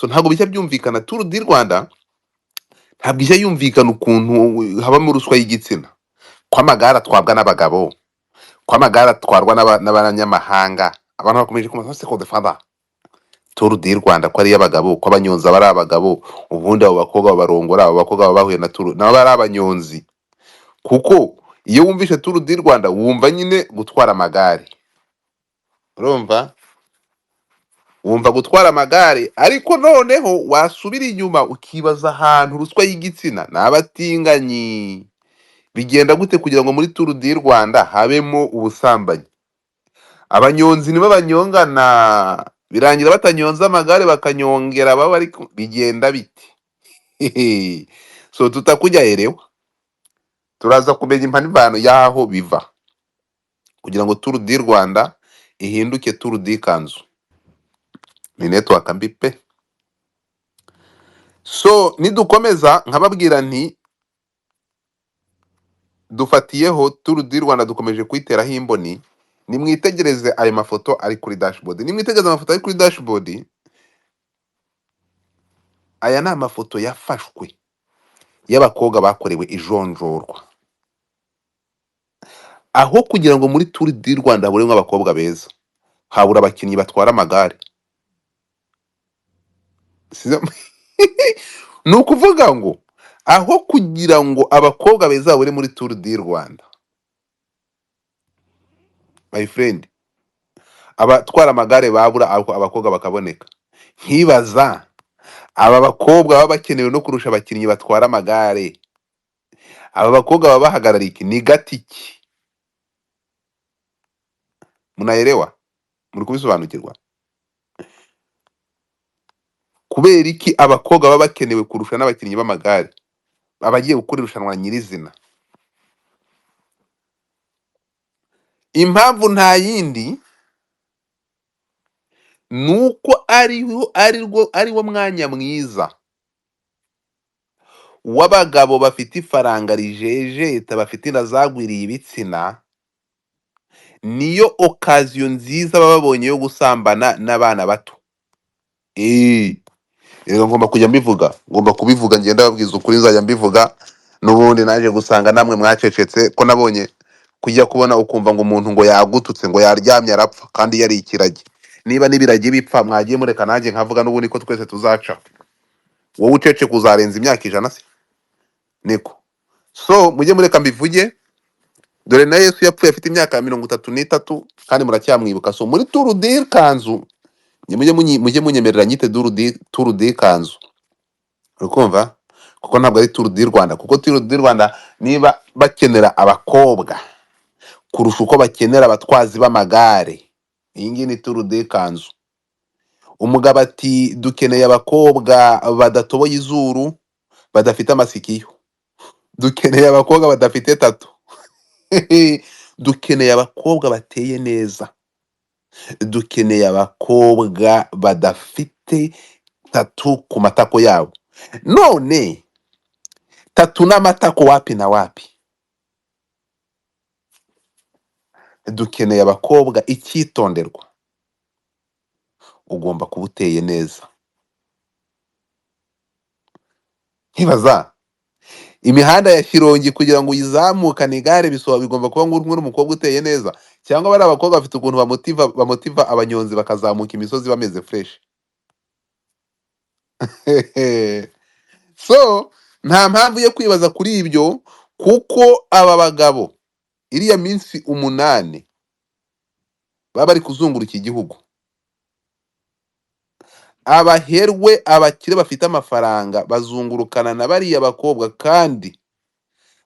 So ntabwo bijya byumvikana. Tour du Rwanda ntabwo ijya yumvikana ukuntu habamo ruswa y'igitsina, ko amagare atwabwa n'abagabo, ko amagare atwarwa n'abanyamahanga. Abantu bakomeje kumaza se ko defanda Tour du Rwanda ko ari iy'abagabo, ko abanyonzi aba ari abagabo. Ubundi abo bakobwa babarongora, abo bakobwa baba bahuye na Tour nabo ari abanyonzi, kuko iyo wumvishe Tour du Rwanda wumva nyine gutwara amagare, urumva wumva gutwara amagare. Ariko noneho wasubira inyuma ukibaza ahantu ruswa y'igitsina n'abatinganyi bigenda gute kugira ngo muri Tour du Rwanda habemo ubusambanyi. Abanyonzi nibo banyongana, birangira batanyonze amagare bakanyongera baba bari bigenda bite? So tutakujya erewa, turaza kumenya impanivano y'aho biva kugira ngo Tour du Rwanda ihinduke Tour du Kanzu. Ni network mbi pe. So nidukomeza nkababwira nti dufatiyeho Tour du Rwanda, dukomeje kuyiteraho imboni. Nimwitegereze ayo mafoto ari kuri dashboard, nimwitegereze amafoto ari kuri dashboard. Aya ni amafoto yafashwe y'abakobwa bakorewe ijonjorwa. Aho kugira ngo muri Tour du Rwanda haburemo abakobwa beza, habura abakinnyi batwara amagare. Ni ukuvuga ngo aho kugira ngo abakobwa beza babure muri Tour du Rwanda, my friend, abatwara amagare babura, abakobwa bakaboneka. Nkibaza, aba bakobwa baba bakenewe no kurusha abakinnyi batwara amagare, aba bakobwa baba bahagarariye iki? Ni gatiki munaelewa? Muri kubisobanukirwa? Kubera iki abakobwa baba bakenewe kurusha n'abakinnyi b'amagare abagiye gukora irushanwa nyirizina? Impamvu nta yindi, ni uko ariwo arirwo ariwo mwanya mwiza w'abagabo bafite ifaranga rijejeta, bafite inda zagwiriye ibitsina. Niyo occasion nziza baba babonye yo gusambana n'abana bato. Rero ngomba kujya mbivuga, ngomba kubivuga, ngenda babwiza ukuri, nzajya mbivuga. N'ubundi naje gusanga namwe mwacecetse, ko nabonye kujya kubona ukumva ngo umuntu ngo yagututse, ngo yaryamye arapfa kandi yari ikiragi. Niba n'ibiragi bipfa, mwagiye mureka nanjye nkavuga n'ubundi ko twese tuzaca. Wowe ucece kuzarenza imyaka 100 se? Niko. So mujye mureka mbivuge. Dore na Yesu yapfuye afite imyaka 33 kandi muracyamwibuka. So muri Tour du Kanzu, mujye munyemerera nyite Tour du Kanzu, urikumva? Kuko ntabwo ari Tour du Rwanda, kuko Tour du Rwanda niba bakenera abakobwa kurusha uko bakenera abatwazi b'amagare, iyi ngiyi ni Tour du Kanzu. Umugabo ati: "Dukeneye abakobwa badatoboye izuru, badafite amasikiyo, dukeneye abakobwa badafite tattoo, dukeneye abakobwa bateye neza, dukeneye abakobwa badafite tattoo ku matako yabo." None tattoo n'amatako wapi na wapi? Dukeneye abakobwa. Icyitonderwa, ugomba kuba uteye neza. Nkibaza, imihanda ya Shyorongi kugira ngo uyizamukane igare bisoba bigomba kuba ngo uri umukobwa uteye neza, cyangwa bari abakobwa bafite ukuntu bamotiva abanyonzi bakazamuka imisozi bameze fresh? So nta mpamvu yo kwibaza kuri ibyo, kuko aba bagabo iriya minsi 8 baba bari kuzunguruka igihugu, abaherwe, abakire bafite amafaranga bazungurukana na bariya bakobwa. Kandi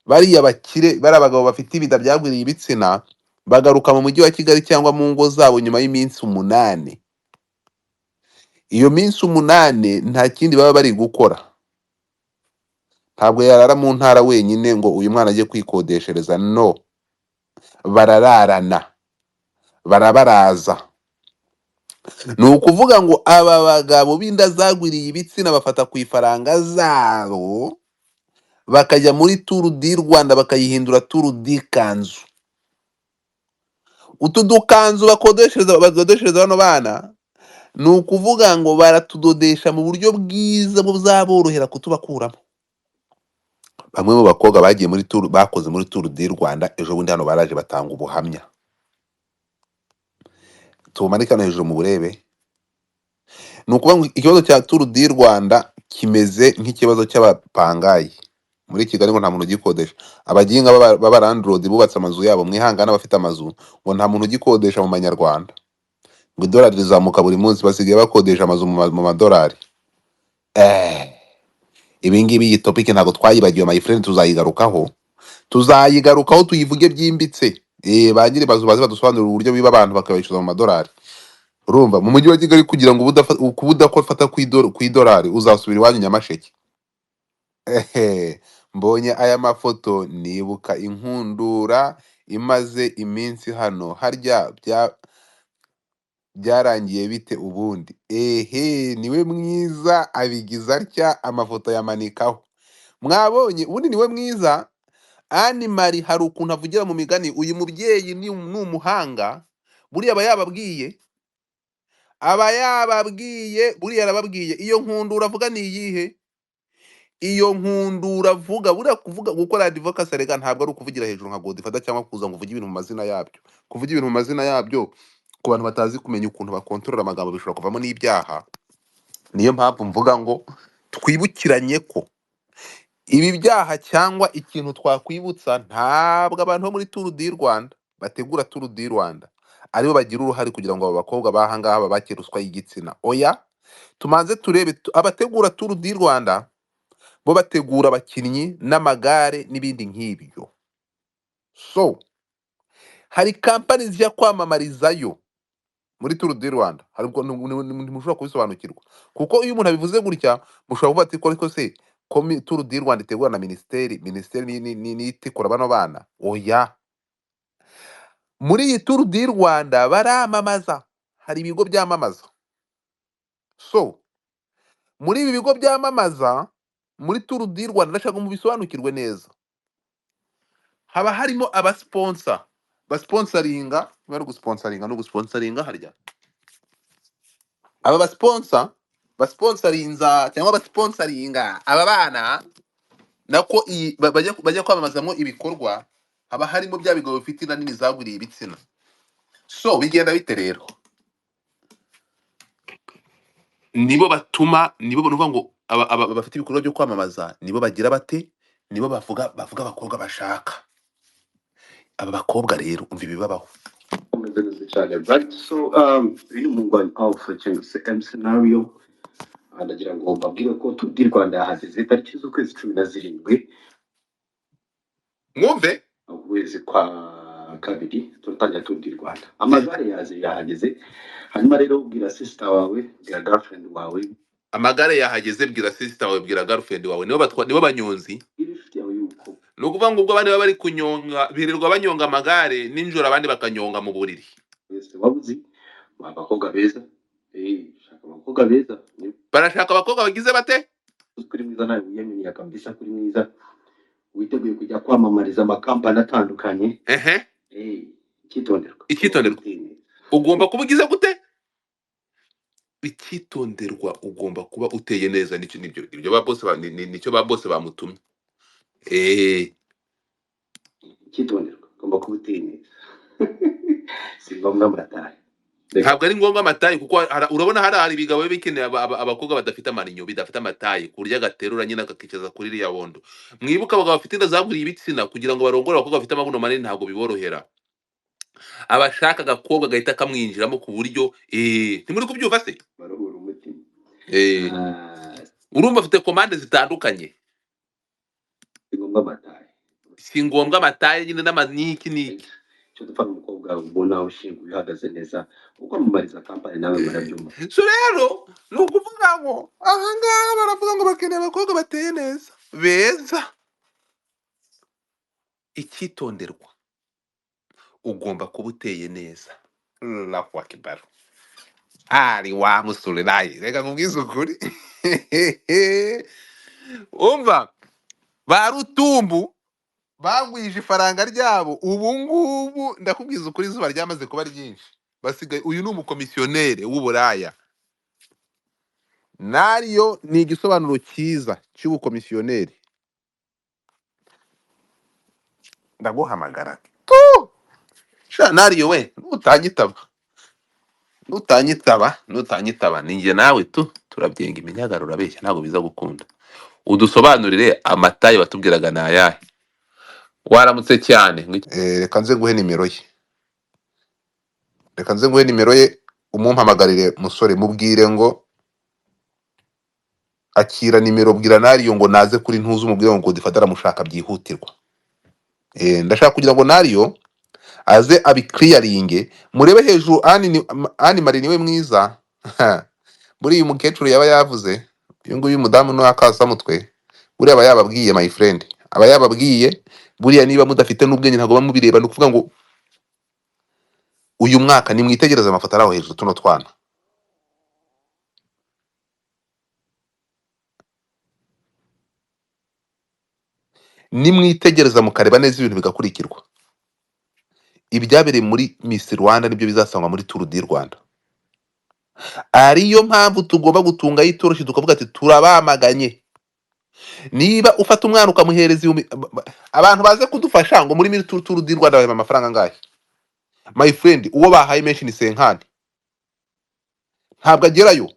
bariya bakire, bariya abagabo bafite ibida byagwiriye ibitsina, bagaruka mu mujyi wa Kigali cyangwa mu ngo zabo nyuma y'iminsi 8. Iyo minsi 8 nta kindi baba bari gukora. Ntabwo yarara mu ntara wenyine ngo uyu mwana ajye kwikodeshereza, no barararana, barabaraza. Ni ukuvuga ngo aba bagabo b'inda zagwiriye ibitsina bafata ku ifaranga zabo bakajya muri Tour du Rwanda, bakayihindura Tour du Kanzu. Utu dukanzu bakodeshereza, badodeshereza bano bana. Ni ukuvuga ngo baratudodesha mu buryo bwiza buzaborohera kutubakuramo. Bamwe mu bakobwa bagiye muri tour, bakoze muri Tour du Rwanda ejo bundi hano, baraje batanga ubuhamya. Tubumanike hano hejuru mu burebe. Ni ukuvuga ngo ikibazo cya Tour du Rwanda kimeze nk'ikibazo cy'abapangayi muri Kigali, ngo nta muntu ugikodesha. Abaginga b'aba landlord bubatse amazu yabo, mwihangana, bafite amazu, ngo nta muntu ugikodesha mu manyarwanda, ngo idolari rizamuka buri munsi, basigaye bakodesha amazu mu madolari. Ibi ngibi, iyi topic ntabwo twayibagiwe, my friend, tuzayigarukaho tuyivuge byimbitse. Ba nyiri mazu baze badusobanurire uburyo biba abantu bakabishyuza mu madolari. Urumva mu mujyi wa Kigali, kugira ngo kuba udafata ku idolari, uzasubira iwanyu Nyamasheke. Ehe, mbonye aya mafoto nibuka inkundura imaze iminsi hano. Harya byarangiye bite ubundi? Ehe, niwe mwiza abigize atya, amafoto yamanikaho. Mwabonye ubundi niwe mwiza Anne Marie, hari ukuntu avugira mu migani. Uyu mubyeyi ni umuhanga. Buriya aba yababwiye, buriya arababwiye. Iyo nkundura avuga ni iyihe? Iyo nkundura avuga, buriya kuvuga, gukora advocacy rega ntabwo ari ukuvugira hejuru nka Godfather cyangwa kuza ngo uvuge ibintu mu mazina yabyo. Kuvuga ibintu mu mazina yabyo ku bantu batazi kumenya ukuntu bakontorora amagambo bishobora kuvamo n'ibyaha. Niyo mpamvu mvuga ngo twibukiranye ko ibi byaha cyangwa ikintu twakwibutsa, ntabwo abantu bo muri Tour du Rwanda, bategura Tour du Rwanda, aribo bagira uruhare kugira ngo aba bakobwa b'aha ngaha babake ruswa y'igitsina. Oya, tumanze turebe abategura Tour du Rwanda bo bategura abakinnyi n'amagare n'ibindi nk'ibyo. So hari kampani zijya kwamamarizayo muri Tour du Rwanda. Hari ubwo ntimushobora kubisobanukirwa, kuko iyo umuntu abivuze gutya mushobora kuvuga ati ko ariko se ko Tour du Rwanda itegura na minisiteri ni itikura bano bana? Oya, muri iyi Tour du Rwanda baramamaza, hari ibigo byamamaza. So muri ibi bigo byamamaza muri Tour du Rwanda, ndashaka ngo mubisobanukirwe neza, haba harimo abasponsor basponsoringa, bari gusponsoringa no gusponsoringa. Harya aba basponsor basponsorinza cyangwa basponsoringa aba bana, nako iyi bajya kwamamazamo ibikorwa, haba harimo bya bigo bifite inda nini zagwiriye ibitsina. So bigenda bite rero? Nibo batuma, nibo nuvuga ngo aba bafite ibikorwa byo kwamamaza, nibo bagira bate? Nibo bavuga abakobwa bashaka. Aba bakobwa rero, umva ibibabaho. Umeze neza cyane, right? So uyu ni umuhungu wa Alpha cyangwa se M Scenario. Ndagira ngo mbabwire ko Tour du Rwanda yahageze tariki z'ukwezi 17, Mwumve. ukwezi kwa kabiri turatangira Tour du Rwanda. Amagare yaje, yahageze. Hanyuma rero bwira sister wawe, bwira girlfriend wawe. Amagare yahageze, bwira sister wawe, bwira girlfriend wawe, nibo batwa, nibo banyonzi. Bwira inshuti yawe yuko Ni ukuvuga ngo ubwo abandi baba bari kunyonga, birirwa banyonga amagare nijoro, abandi bakanyonga mu buriri. Wese waba uzi abakobwa beza, shaka abakobwa beza. Niba Barashaka abakobwa bagize bate? uzi ko uri mwiza, nawe wiyaminiye kabisa kuri mwiza, witeguye kujya kwamamariza amakampani atandukanye, icyitonderwa, ugomba Icyitonderwa, kuba uteye neza. Ugomba kuba ugize gute? Icyitonderwa, ugomba kuba uteye neza. Nicyo nibyo ibyo ba boss nicyo ba boss bamutumye. Icyitonderwa, ugomba kuba uteye neza. Si ngombwa amataye. Reka. Ntabwo ari ngombwa amataye, kuko urabona hari ibigabo biba bikeneye abakobwa badafite amarinyo, bidafite amataye, ku buryo agaterura nyine akakicaza kuri iriya bondo. Mwibuke abagabo bafite inda zaguriye ibitsina, kugira ngo barongore abakobwa bafite amabuno manini ntabwo biborohera. Abashaka agakobwa gahita kamwinjiramo ku buryo ntimuri kubyumva se? Baruhura umutima. Ah, Urumva afite komande zitandukanye. Si ngombwa amataye. Si ngombwa amataye nyine n'amaniki niki. Icyo dupfa n'umukobwa ubona ushinguye, uhagaze neza, ukwamamariza kampani, nawe murabyumva. So rero ni ukuvuga ngo ahangaha baravuga ngo bakeneye abakobwa bateye neza, beza. Icyitonderwa, ugomba kuba uteye neza. Allahu akbar, ari wa musore naye reka nkubwize ukuri. Umva, ba rutumbu bagwije ifaranga ryabo ubu ngubu, ndakubwiza ukuri, izuba ryamaze kuba ryinshi, basigaye. Uyu ni umukomisiyoneri w'uburaya. Nariyo ni igisobanuro cyiza cy'ubukomisiyoneri. Ndaguhamagara tu sha Nariyo we, nutanyitaba nutanyitaba nutanyitaba ninjye nawe tu turabyenga iminyagaro, urabeshya ntabwo biza gukunda. Udusobanurire amataye watubwiraga ni ayahe? Waramutse cyane. Reka nze nguhe nimero ye, reka nze nguhe nimero ye, umumpamagarire musore, mubwire ngo akira nimero, bwira Nariyo ngo naze kuri ntuzi, umubwire ngo Godfather aramushaka byihutirwa. Ndashaka kugira ngo Nariyo aze abikiriyaringe. Murebe hejuru Anne Marie niwe mwiza. Buriya umukecuru yaba yavuze, uyu nguyu mudamu ni akasamutwe, buriya aba yababwiye my friend, aba yababwiye. Buriya niba mudafite n'ubwenge ntabwo bamubireba. Ni ukuvuga ngo uyu mwaka nimwitegereze amafoto ari aho hejuru, tuno twana nimwitegereza mukareba neza ibintu bigakurikirwa. Ibyabereye muri Miss Rwanda nibyo bizasangwa muri Tour du Rwanda. Ariyo mpamvu tugomba gutunga itoroshi tukavuga ati turabamaganye. Niba ufata umwana ukamuhereza ibihumbi, abantu baze kudufasha ngo muri Tour du Rwanda bahemba amafaranga angahe? My friend, uwo bahaye menshi ni senkani, ntabwo agerayo.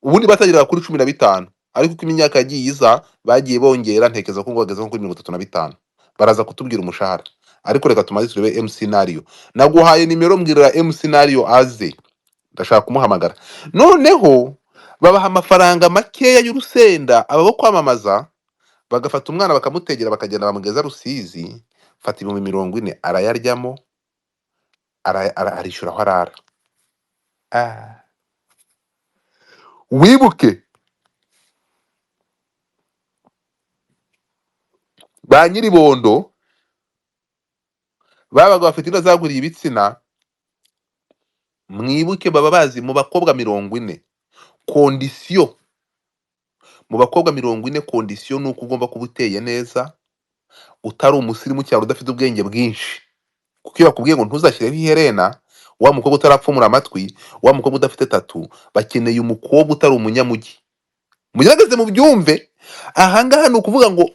Ubundi batageraga kuri 15, ariko uko imyaka yagiye iza bagiye bongera, ntekereza ko ngo bageze nko kuri 35. Baraza kutubwira umushahara, ariko reka tumaze turebe MC Nario. Naguhaye nimero, mbwirira MC Nario aze, ndashaka kumuhamagara. Noneho babaha amafaranga makeya y'urusenda aba bo kwamamaza, bagafata umwana bakamutegera bakagenda bamugeza Rusizi, fata 40,000 arayaryamo, arishyura aho arara. Wibuke ba nyiribondo babaga bafite inda zaguriye ibitsina. Mwibuke baba bazi mu bakobwa 40 kondisiyo, mu bakobwa 40 kondisiyo ni uko ugomba kuba uteye neza, utari umusirimu cyane, udafite ubwenge bwinshi. Kuko iyo bakubwiye ngo ntuzashyireho iherena, wa mukobwa utarapfumura amatwi, wa mukobwa udafite tatu, bakeneye umukobwa utari umunyamujyi. Mugerageze mubyumve. Ahangaha ni ukuvuga ngo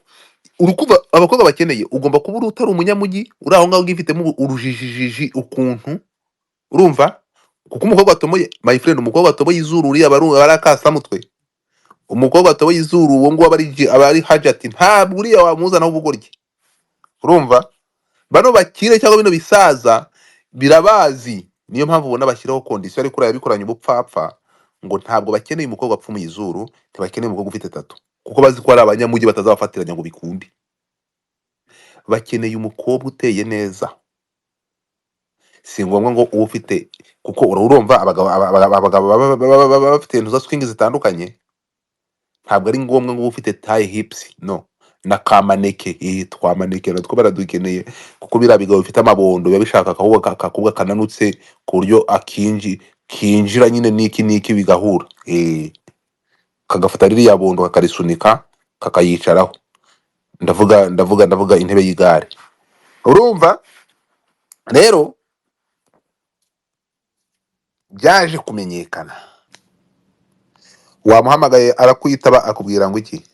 urukuva abakobwa bakeneye, ugomba kuba uri utari umunyamujyi, uri aho ngaho ugifitemo urujijiji ukuntu, urumva? Kuko umukobwa watomoye, my friend, umukobwa watoboye izuru uriya aba ari akasamutwe. Umukobwa watoboye izuru uwo nguwo aba ari hajati, ntabwo uriya wamuzanaho ubugoryi. Urumva? Bano bakire cyangwa bino bisaza birabazi, niyo mpamvu ubona bashyiraho kondisiyo, ariko uriya yabikoranye ubupfapfa ngo ntabwo bakeneye umukobwa wapfumuye izuru, ntibakeneye umukobwa ufite tatu, kuko bazi ko ari abanyamujyi batazabafatiranya ngo bikunde. Bakeneye umukobwa uteye neza, si ngombwa ngo uba ufite, kuko urumva abagabo baba bafite intu za swing zitandukanye. Ntabwo ari ngombwa ngo ube ufite tie hips, no na kamaneke, twamaneke natwo baradukeneye, kuko biriya bigabo bifite amabondo biba bishaka akakobwa kananutse ku buryo akinji kinjira nyine n'iki n'iki bigahura, kagafata ririya bondo kakarisunika kakayicaraho. Ndavuga intebe y'igare. Urumva rero byaje kumenyekana, wamuhamagaye arakwitaba akubwira ngo iki?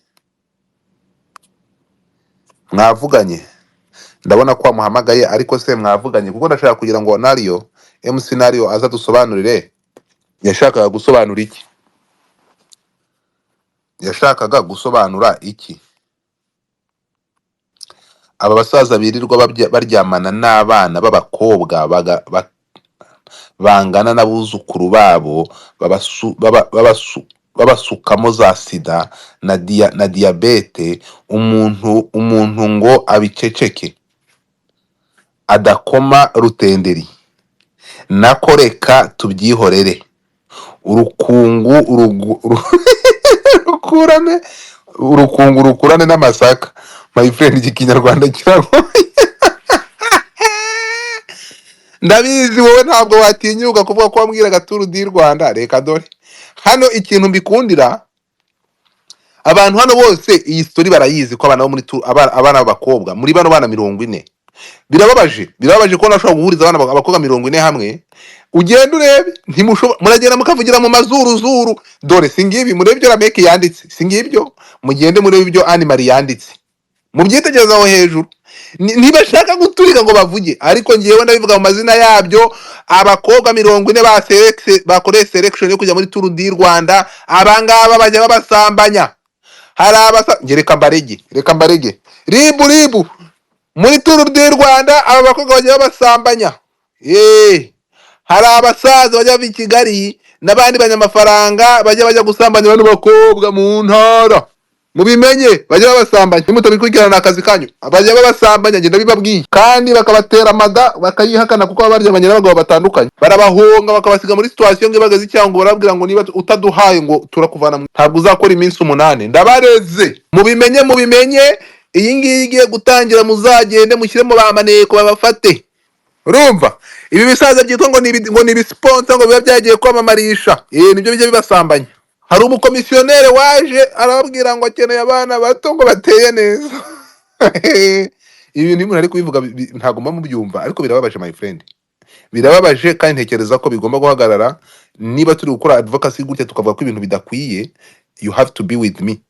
Mwavuganye? Ndabona ko wamuhamagaye, ariko se mwavuganye? Kuko ndashaka kugira ngo Nario, MC Nario aza dusobanurire yashakaga gusobanura iki, yashakaga gusobanura iki? Aba basaza birirwa baryamana n'abana b'abakobwa bangana n'abuzukuru babo, babasukamo za sida na diyabete, umuntu ngo abiceceke adakoma rutenderi, nako reka tubyihorere, urukungu rukurane, urukungu rukurane n'amasaka. My friend, iki kinyarwanda kiragoye. Ndabizi wowe ntabwo watinyuka kuvuga ko wambwiraga Tour du Rwanda. Reka dore hano ikintu mbikundira, abantu hano bose iyi story barayizi ko abana bo muri abana b'abakobwa muri bano bana 40 Birababaje, birababaje ko nashobora guhuriza abana abakobwa 40 hamwe. Ugenda urebe, ntimushobora, muragenda mukavugira mu mazuru zuru. Dore singibi, murebe ibyo Rameke yanditse, singibyo, mugende murebe ibyo Animari yanditse, mubyitegereza aho hejuru. Ntibashaka guturika ngo bavuge, ariko ngewe ndabivuga mu mazina yabyo. Abakobwa 40 ba bakoreye selection yo kujya muri Tour du Rwanda, abangaba bajya babasambanya. Hari abasa, nge reka mbarege, reka mbarege ribu ribu muri Tour du Rwanda, aba bakobwa bajya babasambanya. Hari abasaza bajya bava i Kigali n'abandi banyamafaranga bajya gusambanya bano bakobwa mu ntara. Mubimenye, bajya babasambanya, nimutabikurikirana akazi kanyu, bajya babasambanya, ngenda bibabwiye, kandi bakabatera amada bakayihakana, kuko baba baryamanye n'abagabo batandukanye. Barabahonga, bakabasiga muri situation ngo ibagaze, cyangwa barababwira ngo niba utaduhaye ngo turakuvana, ntabwo uzakora iminsi 8. Ndabareze, mubimenye, mubimenye, iyi ngiyi igiye gutangira, muzagende mushyiremo ba maneko babafate. Urumva ibi bisaza byitwa ngo ni ngo ni ibisponsor, ngo biba byagiye kwamamarisha, nibyo bijya bibasambanya. Hari umukomisiyoneri waje arababwira ngo akeneye abana bato ngo bateye neza. Ibi bintu iyo umuntu ari kubivuga ntabwo mba mubyumva, ariko birababaje, my friend, birababaje, kandi ntekereza ko bigomba guhagarara. Niba turi gukora advocacy gutya, tukavuga ko ibintu bidakwiye, you have to be with me.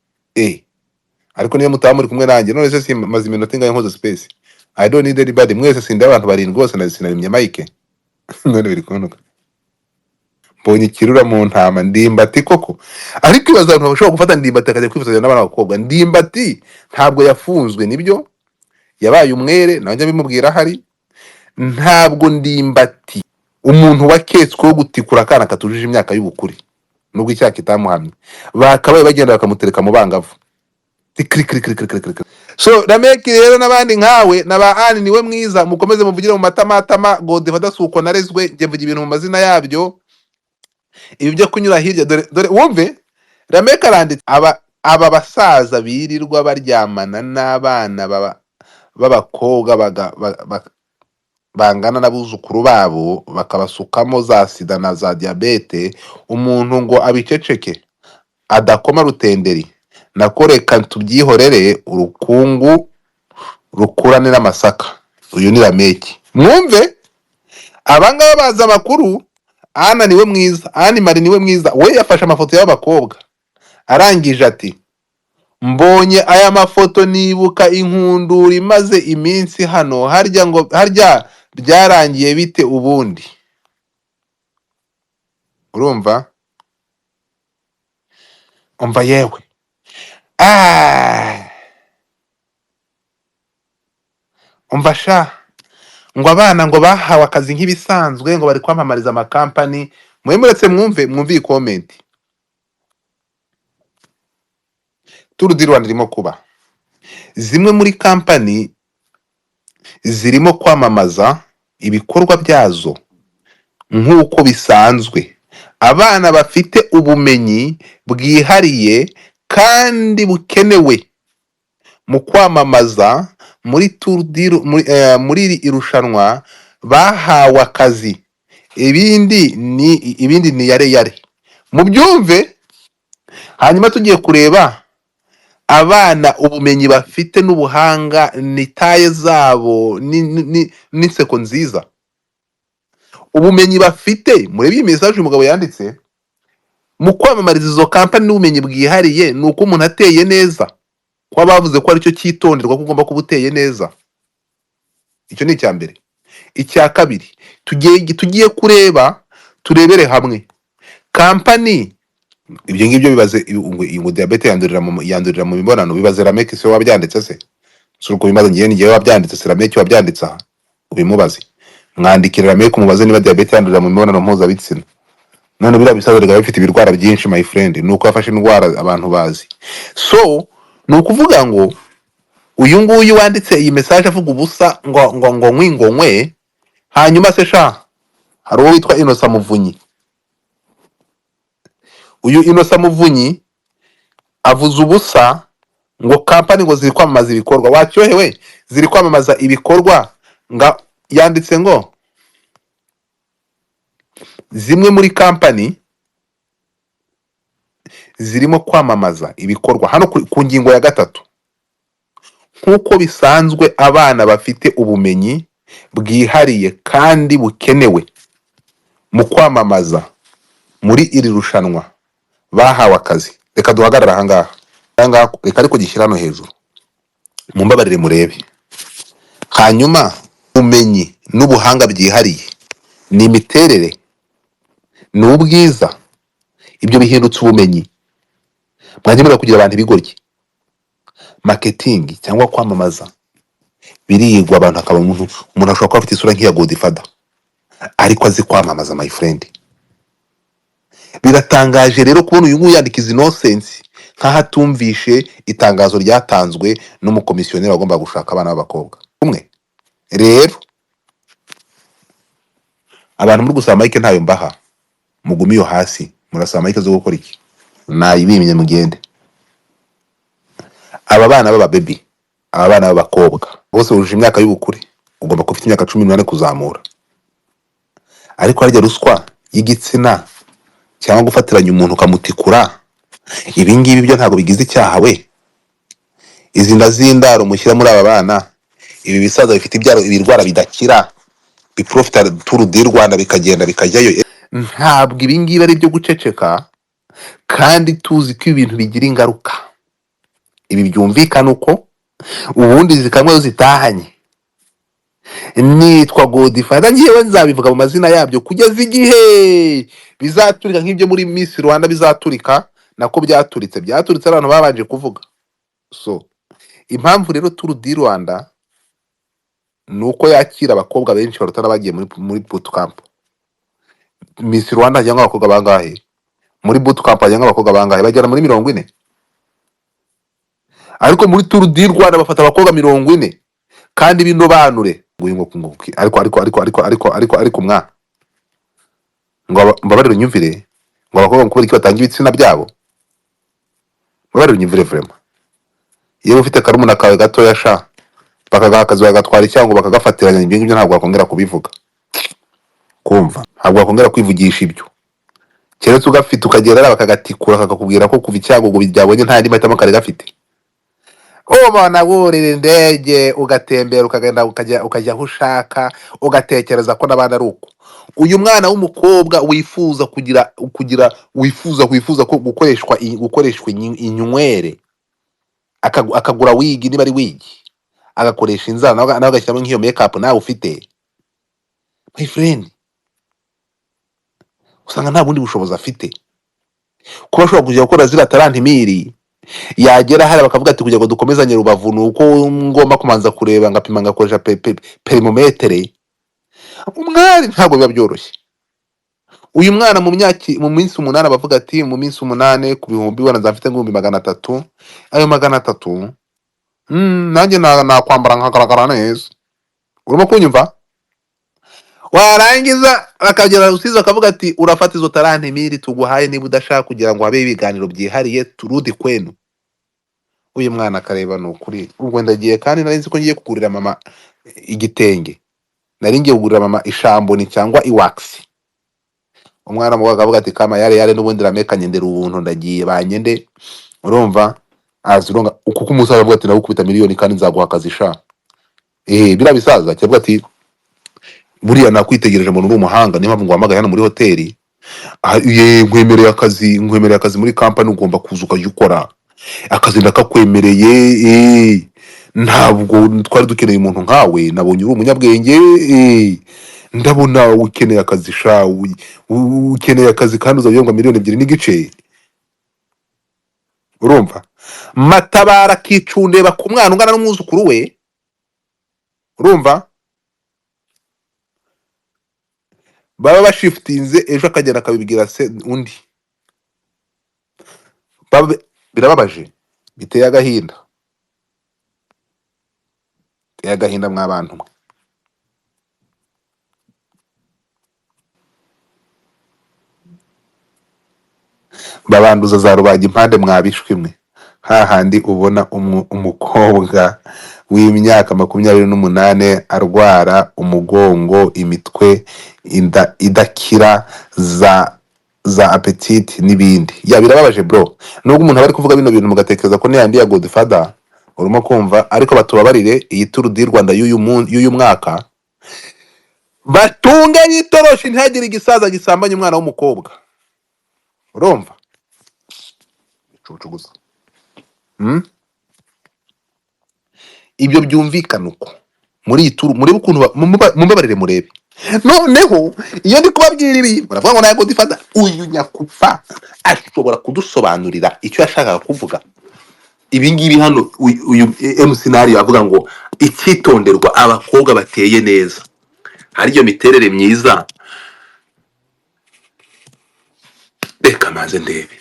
Ariko niyo mutaba muri kumwe nanjye, none se simaze iminota ingahe nkoze space? I don't need anybody. Mwese sindi abantu 7 bose na sinabimye mike, none biri kunuka. Mbonye ikirura mu ntama, Ndimbati koko. Ariko ibaza abantu bashobora gufata Ndimbati akajya kwifotoza n'abana b'abakobwa. Ndimbati ntabwo yafunzwe, nibyo, yabaye umwere, nawe njya bimubwira ahari. Ntabwo Ndimbati, umuntu waketsweho gutikura akana katujuje imyaka y'ubukure, nubwo icyaha kitamuhamye, bakabaye bagenda bakamutereka mu bangavu. Kri kri kri kri kri kri. So Rameki rero n'abandi nkawe na ba Ani niwe mwiza, mukomeze muvugire mu matamatama. Godfather si uko narezwe, njye mvuga ibintu mu mazina yabyo. Ibi byo kunyura hirya, dore dore wumve Rameki aranditse: aba basaza birirwa baryamana n'abana b'abakobwa bangana n'abuzukuru babo, bakabasukamo za sida na za diyabete, umuntu ngo abiceceke adakoma rutenderi. Nako reka tubyihorere, urukungu rukurane n'amasaka. Uyu ni Rameki. Mwumve abangaba bazi amakuru. Ana niwe mwiza, Ani Mari niwe mwiza, we yafashe amafoto y'abakobwa, arangije ati: "Mbonye aya mafoto nibuka inkundura imaze iminsi hano. Harya ngo harya byarangiye bite ubundi?" Urumva, umva yewe, umva sha, ngo abana ngo bahawe akazi nk'ibisanzwe, ngo bari kwamamariza amakampani. Mwe muretse mwumve, mwumve iyi comment. Tour du Rwanda irimo kuba, zimwe muri kampani zirimo kwamamaza ibikorwa byazo nk'uko bisanzwe. Abana bafite ubumenyi bwihariye kandi bukenewe mu kwamamaza muri Tour du muri, muri iri irushanwa bahawe akazi. Ibindi ni yare yare, mubyumve. Hanyuma tugiye kureba abana ubumenyi bafite n'ubuhanga, ni taye zabo n'inseko nziza, ubumenyi bafite. Murebe iyi message uyu mugabo yanditse mu kwamamariza izo kampani n'ubumenyi bwihariye, ni uko umuntu ateye neza, kuba bavuze ko aricyo cyitonderwa, ko ugomba kuba uteye neza. Icyo ni icya mbere. Icya kabiri, tugiye kureba, turebere hamwe kampani. Ibyo ngibyo bibaze ngo diyabete yandurira mu mibonano. Bibaze Rameki, se wabyanditse? Se si uko bimaze? Ngewe ni ngewe wabyanditse, si Rameki wabyanditse aha. Ubimubaze, mwandikire Rameki umubaze niba diyabete yandurira mu mibonano mpuzabitsina. None biriya bisaza bikaba bifite ibirwara byinshi, my friend, ni uko yafashe indwara abantu bazi. So ni ukuvuga ngo uyu nguyu wanditse iyi message avuga ubusa ngo nkwi ngo nkwe. Hanyuma se sha, hari uwo witwa Innocent Muvunyi. Uyu Innocent Muvunyi avuze ubusa ngo kampani ngo ziri kwamamaza ibikorwa. Wacyohewe, ziri kwamamaza ibikorwa, nga yanditse ngo zimwe muri kampani zirimo kwamamaza ibikorwa. Hano ku ngingo ya 3 Nk'uko bisanzwe, abana bafite ubumenyi bwihariye kandi bukenewe mu kwamamaza muri iri rushanwa bahawe akazi. Reka duhagarare ahangaha. Ahangaha, reka ariko gishyira hano hejuru, mumbabarire murebe. Hanyuma ubumenyi n'ubuhanga byihariye ni imiterere, ni ubwiza, ibyo bihindutse ubumenyi. Mwajya kugira abantu ibigoryi. Marketing cyangwa kwamamaza birigwa, abantu akaba umuntu ashobora kuba afite isura nk'iya Godfather ariko azi kwamamaza, my friend. Biratangaje rero kubona uyu nguyu yandika izi nonsense nk'aho atumvishe itangazo ryatanzwe n'umukomisiyoneri wagombaga gushaka abana b'abakobwa umwe. Rero abantu muri gusaba mic ntayo mbaha, mugume iyo hasi. Murasaba mic zo gukora iki? Nayibimye, mugende. Aba bana b'ababebi, aba bana b'abakobwa bose bujuje imyaka y'ubukure, ugomba kuba ufite imyaka 18 kuzamura. Ariko harya ruswa y'igitsina cyangwa gufatiranya umuntu ukamutikura, ibi ngibi byo ntabwo bigize icyaha we? Izi nda z'indaro mushyira muri aba bana, ibi bisaza bifite ibyaro, ibirwara bidakira, biprofita Tour du Rwanda bikagenda bikajyayo. Ntabwo ibi ngibi ari ibyo guceceka, kandi tuzi ko ibintu bigira ingaruka. Ibi byumvikana uko ubundi zikamwe zitahanye. Nitwa Godfather, ngewe nzabivuga mu mazina yabyo kugeza igihe bizaturika, nk'ibyo muri Miss Rwanda bizaturika, nako byaturitse, byaturitse abantu babanje kuvuga. So impamvu rero Tour du Rwanda ni uko yakira abakobwa benshi baruta n'abagiye muri bootcamp. Miss Rwanda hajyamo abakobwa bangahe? Muri bootcamp hajyamo abakobwa bangahe? Bagera muri 40. Ariko muri Tour du Rwanda bafata abakobwa 40 kandi b'indobanure. Ngo ngo ariko ariko ariko ariko ariko ariko ariko mwa ngo mbabarire unyumvire, ngo abakobwa kubera iki batanga ibitsina byabo? Mbabarire unyumvire vraiment. Iyo ufite karumuna kawe gatoya sha, bakagaha akazi bagatwara icyango bakagafatiranya, ibyo ngibyo ntabwo wakongera kubivuga, kumva ntabwo wakongera kwivugisha ibyo, keretse ugafite ukagera bakagatikura kakakubwira ko kuva icyago ngo byabonye nta yandi mahitamo kari gafite. Ubona wurira indege ugatembera, ukagenda ukajya aho ushaka, ugatekereza ko n'abandi ari uko. Uyu mwana w'umukobwa wifuza kugira wifuza ko gukoreshwa inywere, akagura wig, niba ari wig, agakoresha inzara, nawe agashyiramo nk'iyo makeup nawe ufite, my friend, usanga nta bundi bushobozi afite kuba ashobora kujya gukora ziriya 30 mille. Yagera hariya bakavuga ati kugira ngo dukomezanye Rubavu ni uko ngomba kumanza kureba, ngapima, ngakoresha périmètre. Umwari ntabwo biba byoroshye. Uyu mwana mu myaka, mu minsi 8, abavuga ati mu minsi 8 ku bihumbi wenda nzafite nk'ibihumbi 300, ayo 300 nanjye nakwambara nkagaragara neza. Urimo kunyumva? Warangiza bakagera Rusizi bakavuga ati urafata izo 30 mille tuguhaye niba udashaka kugira ngo habe ibiganiro byihariye, turudi kwenu. Uyu mwana akareba, ni ukuri ubwo ndagiye, kandi nari nzi ko ngiye kugurira mama igitenge, nari ngiye kugurira mama ishamboni cyangwa iwakisi. Umwana mubi akavuga ati kama yare yare n'ubundi rameka nyendera ubuntu, ndagiye banyende. Urumva azi, urumva kuko umusaza avuga ati ndagukubita miliyoni kandi nzaguha akazi sha. Biriya bisaza kiravuga ati buriya nakwitegereje umuntu uri umuhanga, niyo mpamvu nguhamagaye hano muri hoteli. Ah, ye, nkwemereye akazi, nkwemereye akazi muri company, ugomba kuza ukajya ukora akazi, ndakakwemereye. Ntabwo twari dukeneye umuntu nkawe, nabonye uri umunyabwenge, ndabona ukeneye akazi sha, ukeneye akazi kandi uzabihembwa miliyoni 2.5. Urumva Matabara akicundeba ku mwana ungana n'umwuzukuru we. Urumva baba bashifutinze, ejo akagenda akabibwira se undi. Birababaje, biteye agahinda, biteye agahinda mw'abantu mwe. Babanduza za rubaga impande mwabishwe imwe, hahandi ubona umukobwa w'imyaka 28 arwara umugongo, imitwe, inda idakira, za appetite n'ibindi. Ya birababaje bro, nubwo umuntu aba ari kuvuga bino bintu mugatekereza ko n'iyandi ya Godfather. Urimo kumva? Ariko batubabarire, iyi Tour du Rwanda y'uyu mwaka, batunge y'itoroshi, ntihagire igisaza gisambanya umwana w'umukobwa. Urumva icucu gusa. Ibyo byumvikana uko muri iyi tour, murebe ukuntu mumbabarire murebe. Noneho iyo ndi kubabwira ibi, muravuga ngo ntabwo difata. Uyu nyakupa ashobora kudusobanurira icyo yashakaga kuvuga ibi ngibi hano. Uyu MC Nario avuga ngo icyitonderwa, abakobwa bateye neza, hari iyo miterere myiza. Reka maze ndebe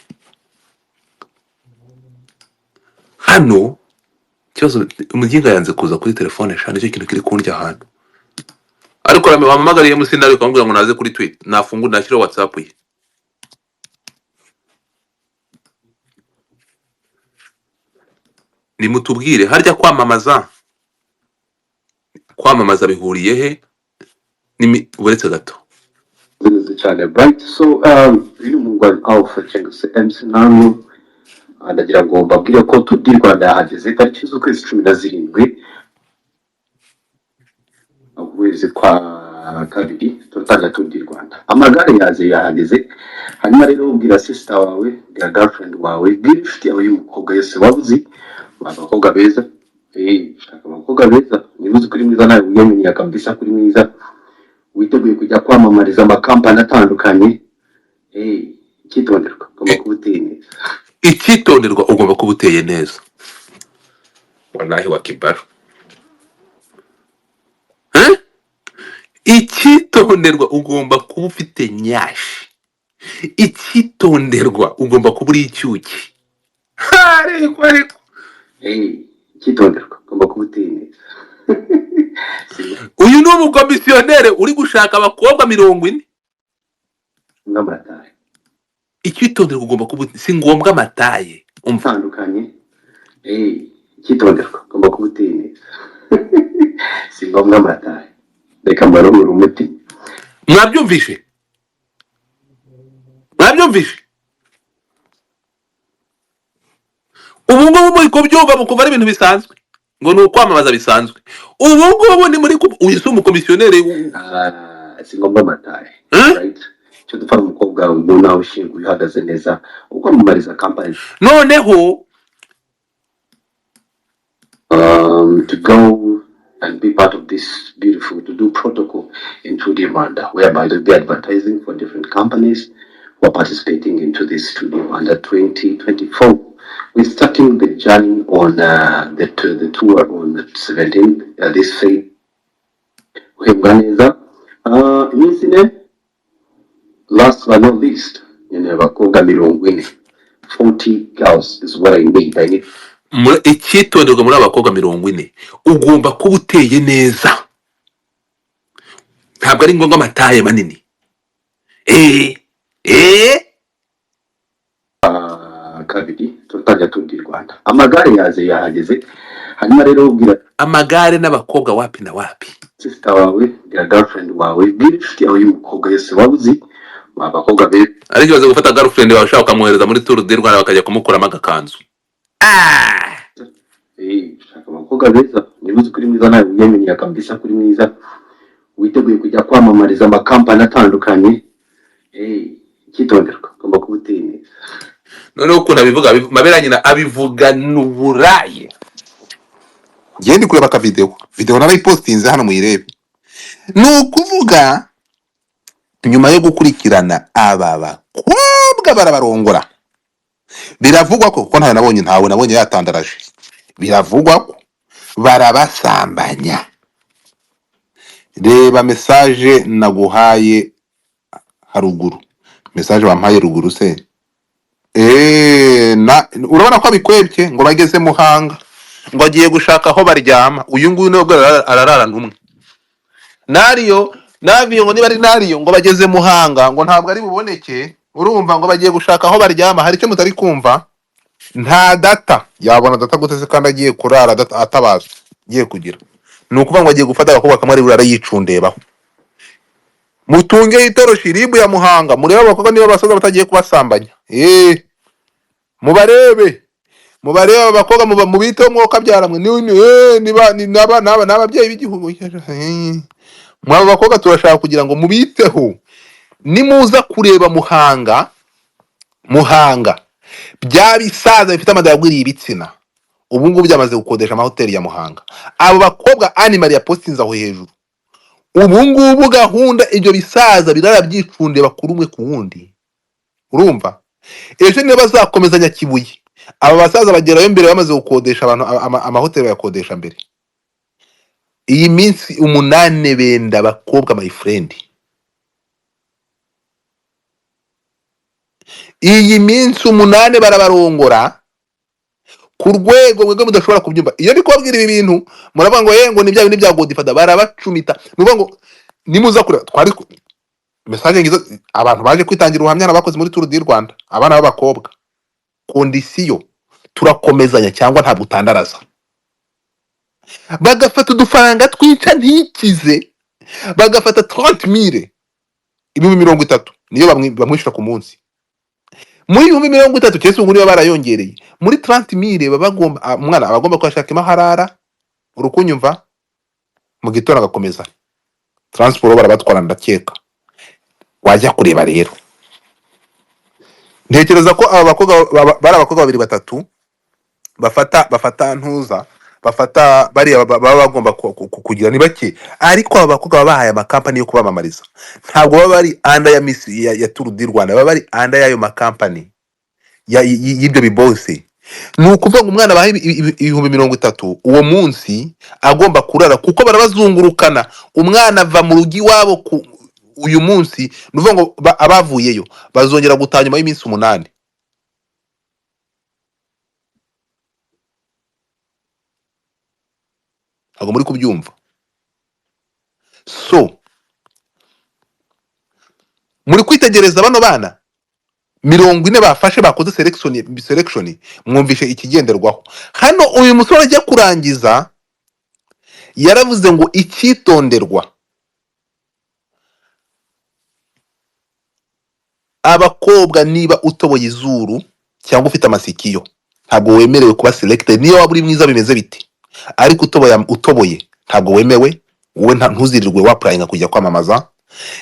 hano ikibazo. Umuginga yanze kuza kuri telefone sha, nicyo kintu kiri kundya ahantu. Ariko rame wampamagariye MC Nario ukamubwira ngo naze kuri tweet, nafungura nashyiraho WhatsApp ye. Nimutubwire, harya kwamamaza bihuriye he? Uretse gato. Neza cyane, right. So uyu ni umuhungu wa Alpha cyangwa se MC Nario. Ndagira ngo mbabwire ko Tour du Rwanda yahageze tariki z'ukwezi 17, ukwezi kwa kabiri turatangira Tour du Rwanda. Amagare yaze yahageze. Hanyuma rero ubwira sister wawe, bwira girlfriend wawe, bwira inshuti yawe y'umukobwa yose waba uzi, abakobwa beza. Shaka abakobwa beza. Niba uzi ko uri mwiza, nawe wiyaminiye kabisa ko uri mwiza, witeguye kujya kwamamariza amakampani atandukanye. Icyitonderwa, ugomba kuba uteye neza. Icyitonderwa, ugomba kuba uteye neza. Wallahi wa kibaru. Eh? Icyitonderwa, ugomba kuba ufite nyashi. Icyitonderwa, ugomba kuba uri icyuki. Ariko ariko Icyitonderwa, ugomba kuba uteye neza. Uyu ni umukomisiyoneri uri gushaka abakobwa 40. Nk'amataye. Icyitonderwa, ugomba kuba, si ngombwa amataye, umva. Atandukanye. Icyitonderwa, ugomba kuba uteye neza, si ngombwa amataye. Reka mbaruhure umuti. Mwabyumvishe? Mwabyumvishe? Ubu ngubu muri kubyumva mukumva ari ibintu bisanzwe, ngo ni ukwamamaza bisanzwe. Ubu ngubu ni muri uyu si umukomisiyoneri. Si ngombwa amataye. Eh? Right, icyo dupfa umukobwa umuntu nawe ushinguye uhagaze neza ukwamamariza kampani. Noneho to go and be part of this beautiful to do protocol in 2D Rwanda, whereby they'll be advertising for different companies who are participating into this 2D Rwanda 2024. We're starting the journey on the tour on the 17th, this Friday. Uhembwa neza. Iminsi ine, last but not least, nyine abakobwa 40. 40 girls is what I need. I need Icyitonderwa muri abakobwa 40, ugomba kuba uteye neza. Ntabwo ari ngombwa amataye manini. Kabiri turatangira Tour du Rwanda. Amagare yaze yahageze. Hanyuma rero ubwira amagare n'abakobwa wapi na wapi. sister wawe, bwira girlfriend wawe, bwira inshuti yawe y'umukobwa yose waba uzi, abakobwa beza. Ariko ibaze gufata girlfriend wawe ushaka ukamwohereza muri Tour du Rwanda, bakajya kumukuramo agakanzu. Shaka abakobwa beza. Niba uzi ko uri mwiza, nawe wiyaminiye kabisa ko uri mwiza, witeguye kujya kwamamariza amakampani atandukanye. Icyitonderwa, ugomba kuba uteye neza. Noneho ukuntu abivuga, mabera nyina abivuga n'uburaye. Ngiye ndi kureba akavideo, video narayipostinze hano muyirebe. Ni ukuvuga nyuma yo gukurikirana aba bakobwa barabarongora, biravugwa ko, kuko ntawe nabonye yatandaraje, biravugwa ko barabasambanya. Reba message naguhaye haruguru, message wampaye ruguru se. Na urabona ko abikwebye ngo bageze Muhanga, ngo agiye gushaka aho baryama. Uyu nguyu nubwo arararana umwe Nariyo Naviyo, ngo niba ari Nariyo, ngo bageze Muhanga, ngo ntabwo ari buboneke. Urumva ngo bagiye gushaka aho baryama. Hari icyo mutari kumva? Nta data yabona data gute se kandi agiye kurara atabaza agiye kugira? Ni ukuvuga ngo agiye gufata agakobwa kamwe ari burara yicundebaho. Mutunge itoroshi ribu ya Muhanga, murebe abakobwa niba basaza batagiye kubasambanya. Mubarebe. Mubarebe aba bakobwa, mubiteho mwoka byaramwe niba ni ababyeyi b'igihugu. Mwaba bakobwa turashaka kugira ngo mubiteho. Nimuza kureba Muhanga, Muhanga bya bisaza bifite amada yagwiriye ibitsina, ubu ngubu byamaze gukodesha amahoteli ya Muhanga. Abo bakobwa Anne Marie yapostinze aho hejuru, ubu ngubu gahunda ibyo bisaza birara byicunde bakuru umwe ku wundi. Urumva ejo niba bazakomeza Nyakibuye, aba basaza bagerayo mbere bamaze gukodesha abantu amahoteli bayakodesha mbere. Iyi minsi 8 benda abakobwa, my friend, iyi minsi 8 barabarongora ku rwego mwebwe mudashobora kubyumva. Iyo ndi kubabwira ibi bintu muravuga ngo ngo ni bya bintu bya Godfather, barabacumita. Ni ukuvuga ngo nimuza kureba twari message ngizo, abantu baje kwitangira ubuhamya n'abakoze muri Tour du Rwanda, abana b'abakobwa, condition turakomezanya cyangwa ntabwo utandaraza. Bagafata udufaranga twica ntikize, bagafata 30,000, 30,000 niyo bamwishyura ku munsi. Muri 30,000 cyese ubu niba barayongereye muri 30,000, baba bagomba, umwana aba agomba kuhashaka imaharara, urukunyumva, mu gitondo agakomeza transport barabatwara. Ndakeka wajya kureba rero, ntekereza ko aba bakobwa bari abakobwa babiri batatu bafata ntuza bafata bariya baba bagomba kugira ni bake, ariko aba bakobwa baba bahaye amakampani yo kubamamariza, ntabwo baba bari under ya Miss ya Tour du Rwanda, baba bari under y'ayo makampani y'ibyo bibose. Ni ukuvuga ngo umwana baha 30,000 uwo munsi agomba kurara, kuko barabazungurukana. Umwana ava mu rugo iwabo ku uyu munsi, ni ukuvuga ngo abavuyeyo bazongera gutaha nyuma y'iminsi 8. Ntabwo muri kubyumva. So muri kwitegereza bano bana 40 bafashe bakoze selection, mwumvishe ikigenderwaho hano. Uyu musore ajya kurangiza yaravuze ngo icyitonderwa, abakobwa niba utoboye izuru cyangwa ufite amasikiyo ntabwo wemerewe kuba selected, niyo waba uri mwiza bimeze bite, ariko utoboye ntabwo wemewe, wowe ntuzirirwe wapurayinga kujya kwamamaza.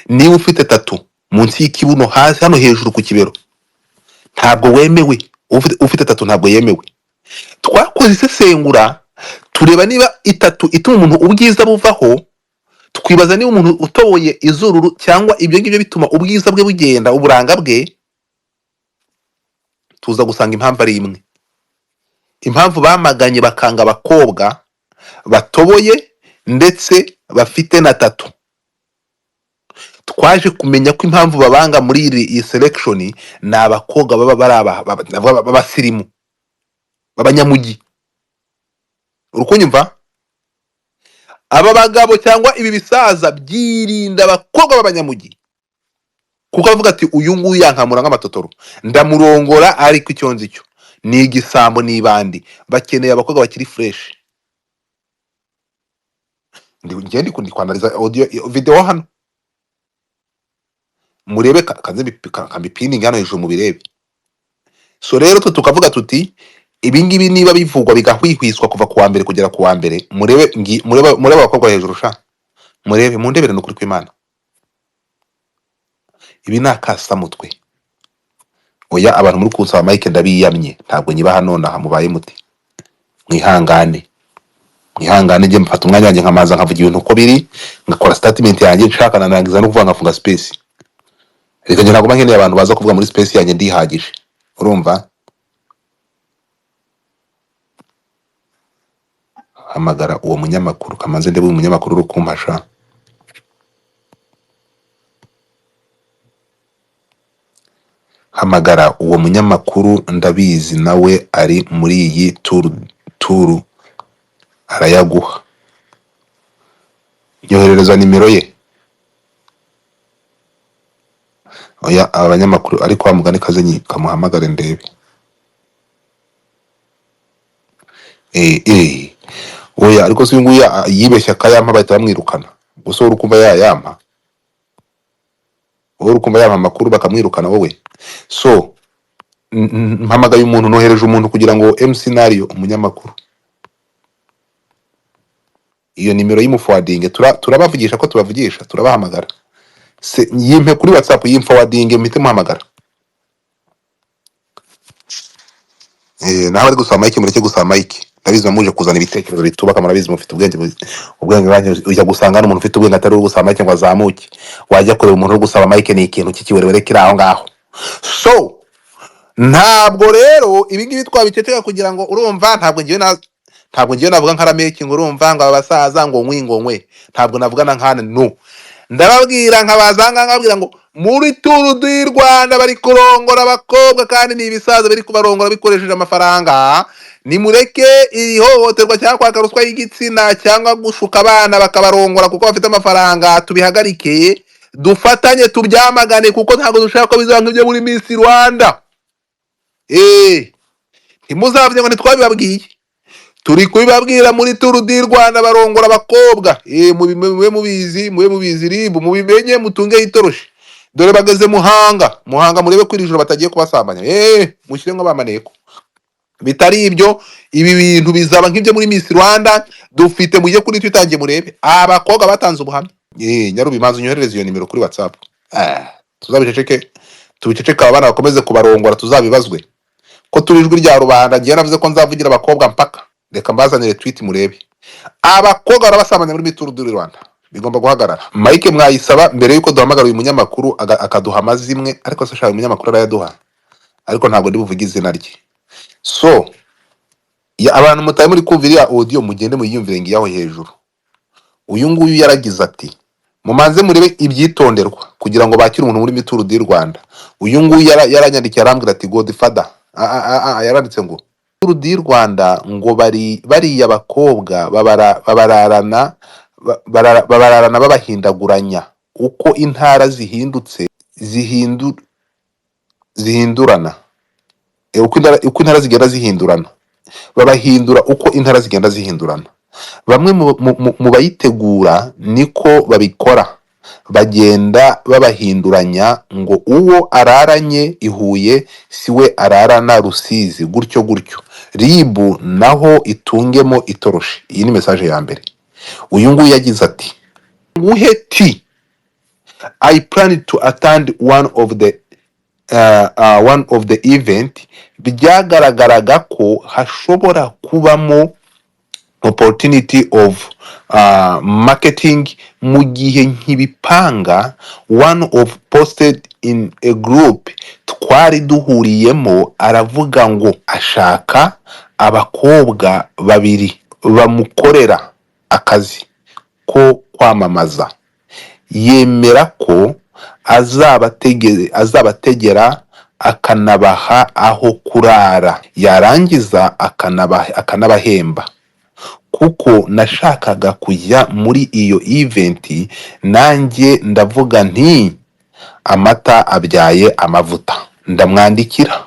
Niba ufite tattoo munsi y'ikibuno hasi hano hejuru ku kibero ntabwo wemewe, ufite tattoo ntabwo yemewe. Twakoze isesengura tureba niba itatu ituma umuntu ubwiza buvaho, twibaza niba umuntu utoboye izuru cyangwa ibyo ngibyo bituma ubwiza bwe bugenda, uburanga bwe, tuza gusanga impamvu ari imwe. Impamvu bamaganye bakanga abakobwa batoboye ndetse bafite na tattoo, twaje kumenya ko impamvu babanga muri iyi selection ni abakobwa baba bari b'abasirimu b'abanyamujyi. Urukunyumva, aba bagabo cyangwa ibi bisaza byirinda abakobwa b'abanyamujyi, kuko avuga ati uyu nguyu yankamura nk'amatotoro ndamurongora, ariko icyo nzi cyo ni igisambo n'ibandi. Bakeneye abakobwa bakiri fresh. Ndi ndi kwanaliza audio video hano, murebe kanze kambipiningi hano hejuru mubirebe. So rero twe tukavuga tuti ibi ngibi niba bivugwa bigahwihwiswa kuva ku wa mbere kugera ku wa mbere, murebe murebe abakobwa hejuru sha, murebe mundebere n'ukuri kw'Imana, ibi ni akasamutwe. Oya, abantu muri kunsaba Mike ndabiyamye, ntabwo nyibaha nonaha, mubaye muti mwihangane, mwihangane, njye mfata umwanya wanjye nkamanza nkavuga ibintu uko biri, ngakora statement yanjye nshaka narangiza no kuvuga nkafunga space. Reka njye ntabwo mba nkeneye abantu baza kuvuga muri space yanjye, ndihagije. Urumva, hamagara uwo munyamakuru kamanze ndebe uyu munyamakuru uri kumpasha. Hamagara uwo munyamakuru, ndabizi nawe ari muri iyi turu arayaguha. Nyoherereza nimero ye. Oya, aba banyamakuru ariko wa mugani kaze kamuhamagare ndebe. Oya, ariko si uyu nguyu yibeshya akayampa bahita bamwirukana. Gusa wowe urukumva yayampa, wowe urukumva yampa amakuru bakamwirukana wowe. So Mpamagaye umuntu, nohereje umuntu kugira ngo MC Nario, umunyamakuru, iyo nimero yimuforwardinge. Turabavugisha ko tubavugisha, turabahamagara. Se yimpe kuri WhatsApp, yimforwardinge mpite muhamagara. Naho bari gusaba mike, mureke gusaba mike. Ndabizi muje kuzana ibitekerezo bitubaka, murabizi mufite ubwenge, ubwenge banyu. Ujya gusanga n'umuntu ufite ubwenge atari uri gusaba mike ngo azamuke. Wajya kureba umuntu uri gusaba mike, ni ikintu cy'ikiwerewere kiri aho ngaho. So ntabwo rero ibi ngibi twabiceceka kugira ngo urumva, ntabwo ngiye navuga nka Rameki ngo urumva ngo aba basaza ngo nkwi ngo nkwe, ntabwo navuga na nkana. No ndababwira nkabaza nkababwira ngo muri Tour du Rwanda bari kurongora abakobwa, kandi ni ibisaza biri kubarongora bikoresheje amafaranga. Nimureke iri hohoterwa cyangwa kwaka ruswa y'igitsina cyangwa gushuka abana bakabarongora kuko bafite amafaranga, tubihagarike, dufatanye tubyamagane, kuko ntabwo dushaka ko bizaba nk'ibyo muri Miss Rwanda. Ntimuzavuge ngo ntitwabibabwiye, turi kubibabwira. Muri Tour du Rwanda barongora abakobwa. Mube mubizi, mube mubizi, ribu mubimenye, mutunge itoroshi. Dore bageze Muhanga, Muhanga murebe ko iri joro batagiye kubasambanya. Mushyire nk'abamaneko. Bitari ibyo, ibi bintu bizaba nk'ibyo muri Miss Rwanda. Dufite, mujye kuri Twitter nge murebe abakobwa batanze ubuhamya. Nyarubi, manzi unyoherereze iyo nimero kuri WhatsApp. Tuzabiceceke, tubiceceke, aba bana bakomeze kubarongora, tuzabibazwe ko turi ijwi rya rubanda. Ngiye navuze ko nzavugira abakobwa mpaka. Reka mbazanire tweet murebe abakobwa barabasambanya muri Tour du Rwanda. Bigomba guhagarara. Mike mwayisaba mbere yuko duhamagara uyu munyamakuru akaduha amazimwe. Ariko se shaka, uyu munyamakuru arayaduha, ariko ntabwo ndi buvuge izina rye. So abantu mutari muri kumva iriya audio, mugende muyiyumvire ngiyaho hejuru. Uyu nguyu yaragize ati: "Mumanze murebe ibyitonderwa kugira ngo bakire umuntu muri Tour du Rwanda." Uyu nguyu yaranyandikiye arambwira ati: "Godfather." Yaranditse ngo Tour du Rwanda ngo bari bariya bakobwa babararana babararana babahindaguranya uko intara zihindutse zihindurana. Uko intara zigenda zihindurana, babahindura uko intara zigenda zihindurana. Bamwe mu bayitegura niko babikora, bagenda babahinduranya ngo uwo araranye i Huye si we ararana Rusizi, gutyo gutyo. Ribu naho itungemo itoroshi. Iyi ni message ya mbere. Uyu nguyu yagize ati: "Nguhe ti I plan to attend one of the event. Byagaragaraga ko hashobora kubamo opportunity of marketing. Mu gihe nkibipanga, one of posted in a group twari duhuriyemo, aravuga ngo ashaka abakobwa babiri bamukorera akazi ko kwamamaza, yemera ko azabategera akanabaha aho kurara, yarangiza akanabahemba. Kuko nashakaga kujya muri iyo event nanjye, ndavuga nti amata abyaye amavuta. Ndamwandikira,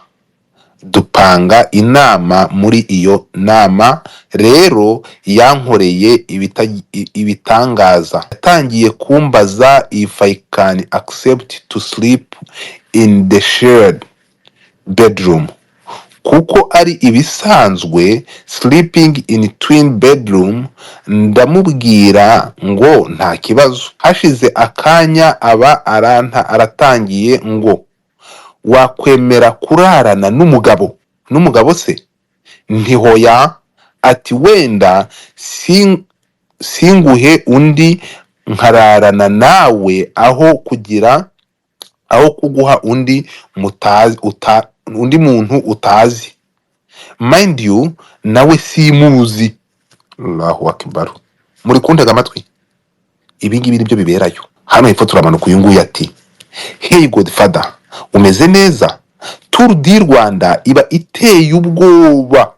dupanga inama. Muri iyo nama rero yankoreye ibitangaza. Yatangiye kumbaza if I can accept to sleep in the shared bedroom, kuko ari ibisanzwe sleeping in twin bedroom. Ndamubwira ngo nta kibazo. Hashize akanya aba aranta aratangiye ngo wakwemera kurarana n'umugabo se? Ntihoya. Ati wenda singuhe undi nkararana nawe aho kugira aho kuguha undi mutazi undi muntu utazi. Mind you, nawe simuzi. Allahu akbar! Muri kuntega amatwi, ibi ngibi nibyo biberayo. Hano hepfo turamanuka. Uyu nguyu ati: "Hey Godfather, umeze neza? Tour du Rwanda iba iteye ubwoba,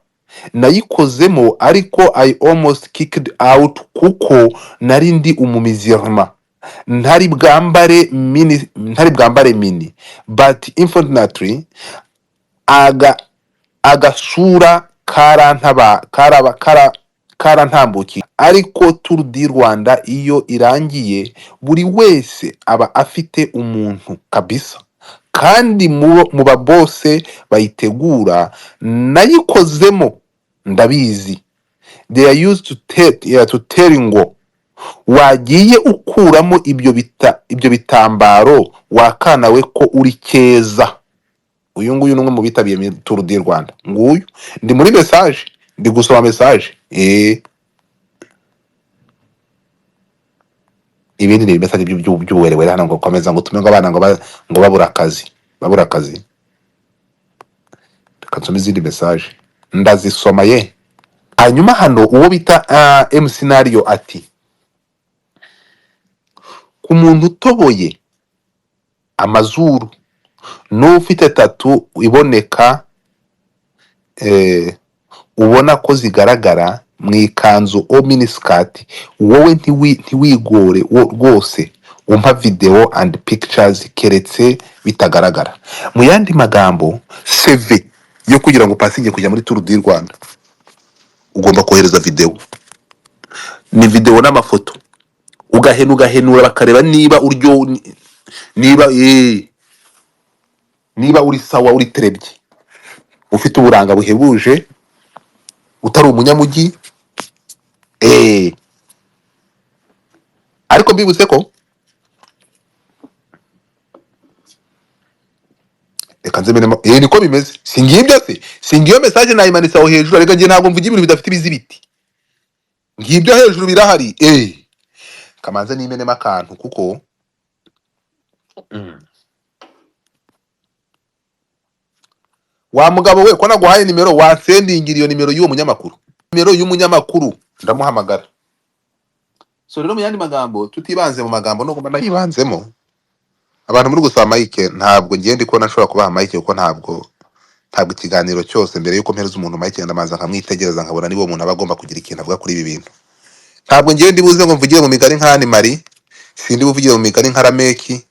nayikozemo ariko I almost kicked out kuko nari ndi umumizirma, ntari bwambare mini, but unfortunately agasura karantaba karaba kara karantambukiye. Ariko Tour du Rwanda iyo irangiye, buri wese aba afite umuntu kabisa, kandi Kandi mu babose bayitegura nayikozemo, ndabizi. They are used to tell, yeah, to tell ngo wagiye ukuramo ibyo bitambaro wakanawe ko uri keza. Uyu nguyu ni umwe mu bitabiriye Tour du Rwanda. Nguyu ndi muri message, ndi gusoma message. Ibindi ni message by'ubuwerewere hano, ngo komeza ngo utume ngo abana ngo babura akazi, babura akazi. Reka nsome izindi message, ndazisoma ye. Hanyuma hano uwo bita M Scenario ati ku muntu utoboye amazuru n'ufite tattoo iboneka, ubona ko zigaragara mu ikanzu o miniskirt, wowe ntiwigore rwose umpa video and pictures keretse bitagaragara. Mu yandi magambo, CV yo kugira ngo upasinge kujya muri Tour du Rwanda ugomba kohereza video, ni video n'amafoto, ugahena ugahenura bakareba niba uryo, niba uri sawa, uri terebye, ufite uburanga buhebuje, utari umunyamujyi. Ariko mbibutse ko reka nze menemo, niko bimeze. Singibyo se, singiyo message nayimanitse aho hejuru. Reka njye ntabwo mvuga ibintu bidafite ibizibiti, ngibyo hejuru birahari. Kamanze nimenemo akantu kuko wa mugabo we ko naguhaye nimero, wansendingira iyo nimero y'uwo munyamakuru, nimero y'umunyamakuru ndamuhamagara. So rero mu yandi magambo, tutibanze mu magambo no kuba nayibanzemo, abantu muri gusaba mike, ntabwo ngiye ndi kubona nshobora kubaha mike, kuko ntabwo ikiganiro cyose mbere yuko mpereza umuntu mike ndamanza nkamwitegereza nkabona niba uwo muntu aba agomba kugira ikintu avuga kuri ibi bintu. Ntabwo ngiye ndi buze ngo mvugire mu migani nka Mari, sindi buvugire mu migani nka Rameki.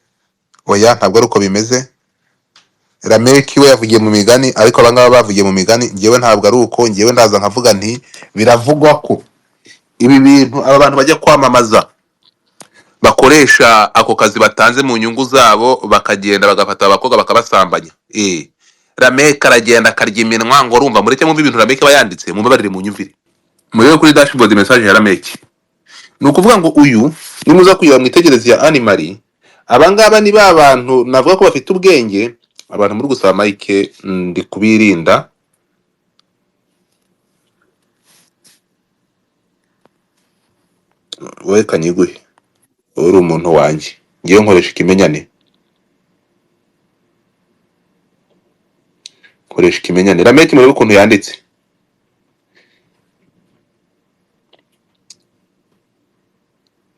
Oya, ntabwo ari uko bimeze. Rameki we yavugiye mu migani, ariko abangaba bavugiye mu migani, ngewe ntabwo ari uko. Ngewe ndaza nkavuga nti biravugwa ko ibi bintu aba bantu bajya kwamamaza bakoresha ako kazi batanze mu nyungu zabo, bakagenda bagafata abakobwa bakabasambanya. Rameki aragenda akarya iminwa ngo urumva, mureke mwumve ibintu Rameki aba yanditse, mumbabarire munyumvire, murebe kuri dashboard message ya Rameki. Ni ukuvuga ngo uyu nimuza kuyira mwitegereze ya Animari, abangaba ni ba bantu navuga ko bafite ubwenge. Abantu muri gusaba mike ndi kubirinda. Wowe kanyiguhe, wowe uri umuntu wanjye, ngewe nkoresha ikimenyane, nkoresha ikimenyane. Rameki murebe ukuntu yanditse.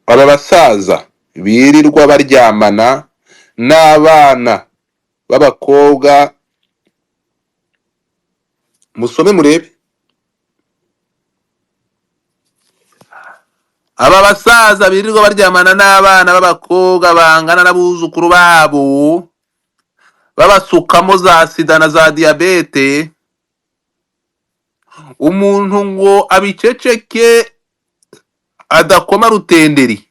Aba basaza birirwa baryamana n'abana b'abakobwa, musome murebe. Aba basaza birirwa baryamana n'abana b'abakobwa bangana n'abuzukuru babo, babasukamo za sida na za diyabete, umuntu ngo abiceceke adakoma rutenderi,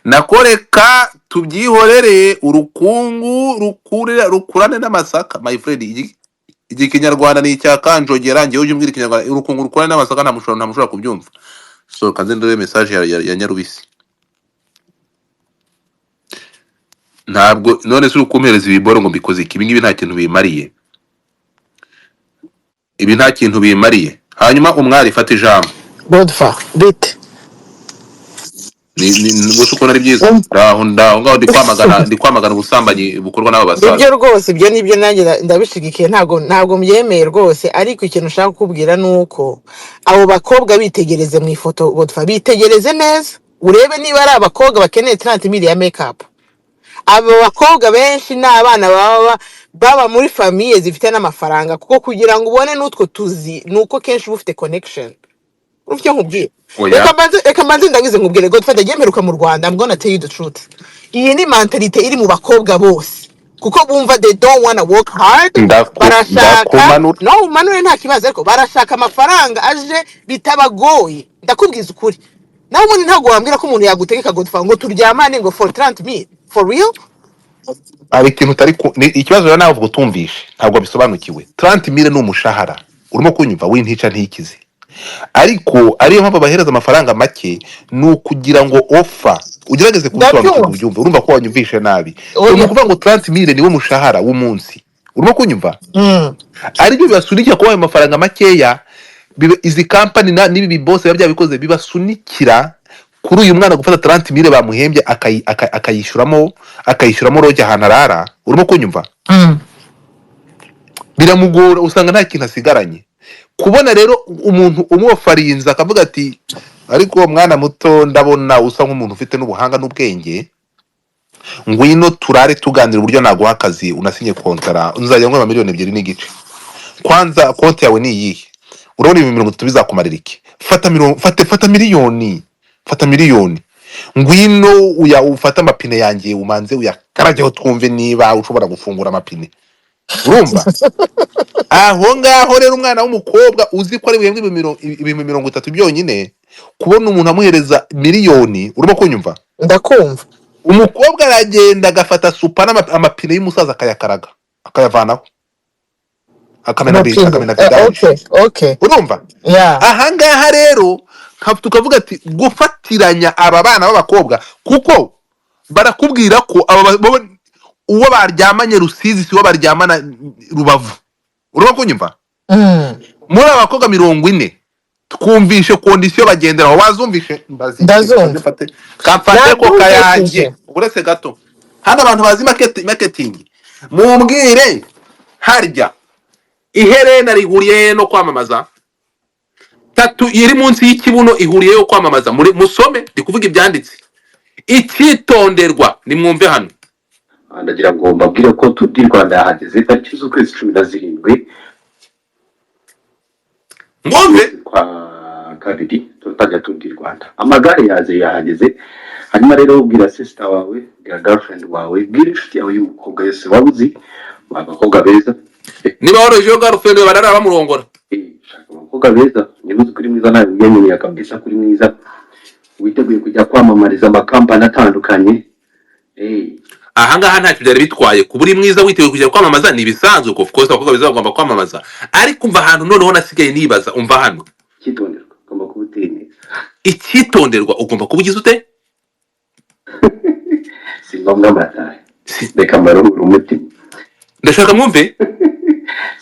nakoreka tubyihorere, urukungu rukurane n'amasaka. My friend, iki kinyarwanda ni icya Kanjogera. Njyewe ujye umbwira ikinyarwanda, urukungu rukurane n'amasaka, nta mushobora kubyumva. So kanze ndebe message ya Nyarubisi. Ntabwo none se uri kumpereza ibiboro ngo mbikoze iki? Ibi ngibi nta kintu bimariye, ibi nta kintu bimariye. Hanyuma umwari fata ijambo. Godfa bite? Gusa ukuntu ari byiza, ndaho ndaho ngaho ndi kwamagana ubusambanyi bukorwa n'aba Nibyo basaza. rwose, ibyo nibyo nanjye ndabishigikiye, ntabwo mbyemeye rwose. Ariko ikintu ushaka kukubwira ni uko abo bakobwa bitegereze mu ifoto, Godfa, bitegereze neza urebe niba ari abakobwa bakeneye 30 mille ya makeup. Abo bakobwa benshi ni abana baba muri famille zifite n'amafaranga, kuko kugira ngo ubone n'utwo tuzi ni uko kenshi uba ufite connection. Urumva icyo nkubwira? Oya. Reka mbanze ndangize nkubwire, Godfather, njye mperuka mu Rwanda. I'm gonna tell you the truth. Iyi ni mentalité iri mu bakobwa bose, kuko bumva they don't wanna work hard. Barashaka Ndakumanura. No umanure nta kibazo, ariko barashaka amafaranga aje bitabagoye. Ndakubwiza ukuri, nawe ubundi ntabwo wambwira ko umuntu yagutegeka, Godfather, ngo turyamane ngo for 30 mille, for real. Hari ikintu utari ikibazo rero nawe uvuga utumvishe, ntabwo bisobanukiwe. 30 mille ni umushahara, urimo kunyumva, w'intica ntikize, ariko ariyo mpamvu bahereza amafaranga make, ni ukugira ngo offer ugerageze kubisobanukirwa, Ndabyumva. ubyumve. Urumva ko wanyumvishe nabi. So ni Oya. ukuvuga ngo 30 mille niwo mushahara w'umunsi, urimo kunyumva? Mm. Aribyo bibasunikira kuba ayo mafaranga makeya, izi kampani n'ibi bibose biba byabikoze, bibasunikira kuri uyu mwana gufata 30 mille bamuhembye, akayishyuramo lodge ahantu arara, urimo kunyumva? Mm. Biramugora, usanga nta kintu asigaranye. Kubona rero umuntu umuofferinze akavuga ati: "Ariko uwo mwana muto, ndabona usa nk'umuntu ufite n'ubuhanga n'ubwenge, ngwino turare tuganira uburyo naguha akazi, unasinye kontara, nzajya nguha 2.5 miliyoni. Kwanza konti yawe ni iyihe? Urabona 30,000 bizakumarira iki? Fata fata miliyoni, fata miliyoni, ngwino uya ufate amapine yanjye, umanze uyakarageho twumve niba ushobora gufungura amapine." Urumva aho ngaho rero, umwana w'umukobwa uzi ko ari buhembwe 30,000 byonyine, kubona umuntu amuhereza miliyoni, urimo kunyumva? Ndakumva. Umukobwa aragenda agafata supa amapine y'umusaza, akayakaraga, akayavanaho, akamena Amapine. akamena vidange. Okay. Urumva? Yeah. Ahangaha rero tukavuga ati gufatiranya aba bana b'abakobwa, kuko barakubwira ko aba uwo baryamanye Rusizi si uwo baryamana Rubavu, urimo kunyumva? Mm. Muri aba bakobwa 40 twumvishe condition bagenderaho, wazumvishe? Mbazi. Ndazumva. Kamfate ko kayange. Nabyumvishije. Uretse gato, hano abantu bazi marketing, mumbwire, harya iherena rihuriye no kwamamaza? Tattoo iri munsi y'ikibuno ihuriye yo kwamamaza? Muri musome, ndi kuvuga ibyanditse. Icyitonderwa, nimwumve hano. Ndagira ngo mbabwire ko Tour du Rwanda yahageze tariki z'ukwezi 17 Mwumve. kwa kabiri, turatangira Tour du Rwanda, amagare yaze yahageze. Hanyuma rero bwira sister wawe, bwira girlfriend wawe, bwira inshuti yawe y'umukobwa yose waba uzi, abakobwa beza. Niba worohejeho girlfriend, barara bamurongora. Shaka abakobwa beza. Niba uzi ko uri mwiza, nawe wiyaminiye kabisa kuri mwiza, witeguye kujya kwamamariza amakampani atandukanye. Ahangaha ntacyo byari bitwaye kuba uri mwiza witeguye kujya kwamamaza, ni ibisanzwe, of course abakobwa beza bagomba kwamamaza. Ariko umva ahantu noneho nasigaye nibaza, umva hano. Icyitonderwa, ugomba kuba uteye neza. Icyitonderwa, ugomba kuba ugize ute? Si ngombwa amataye, reka mbaruhure umutima. Ndashaka mwumve.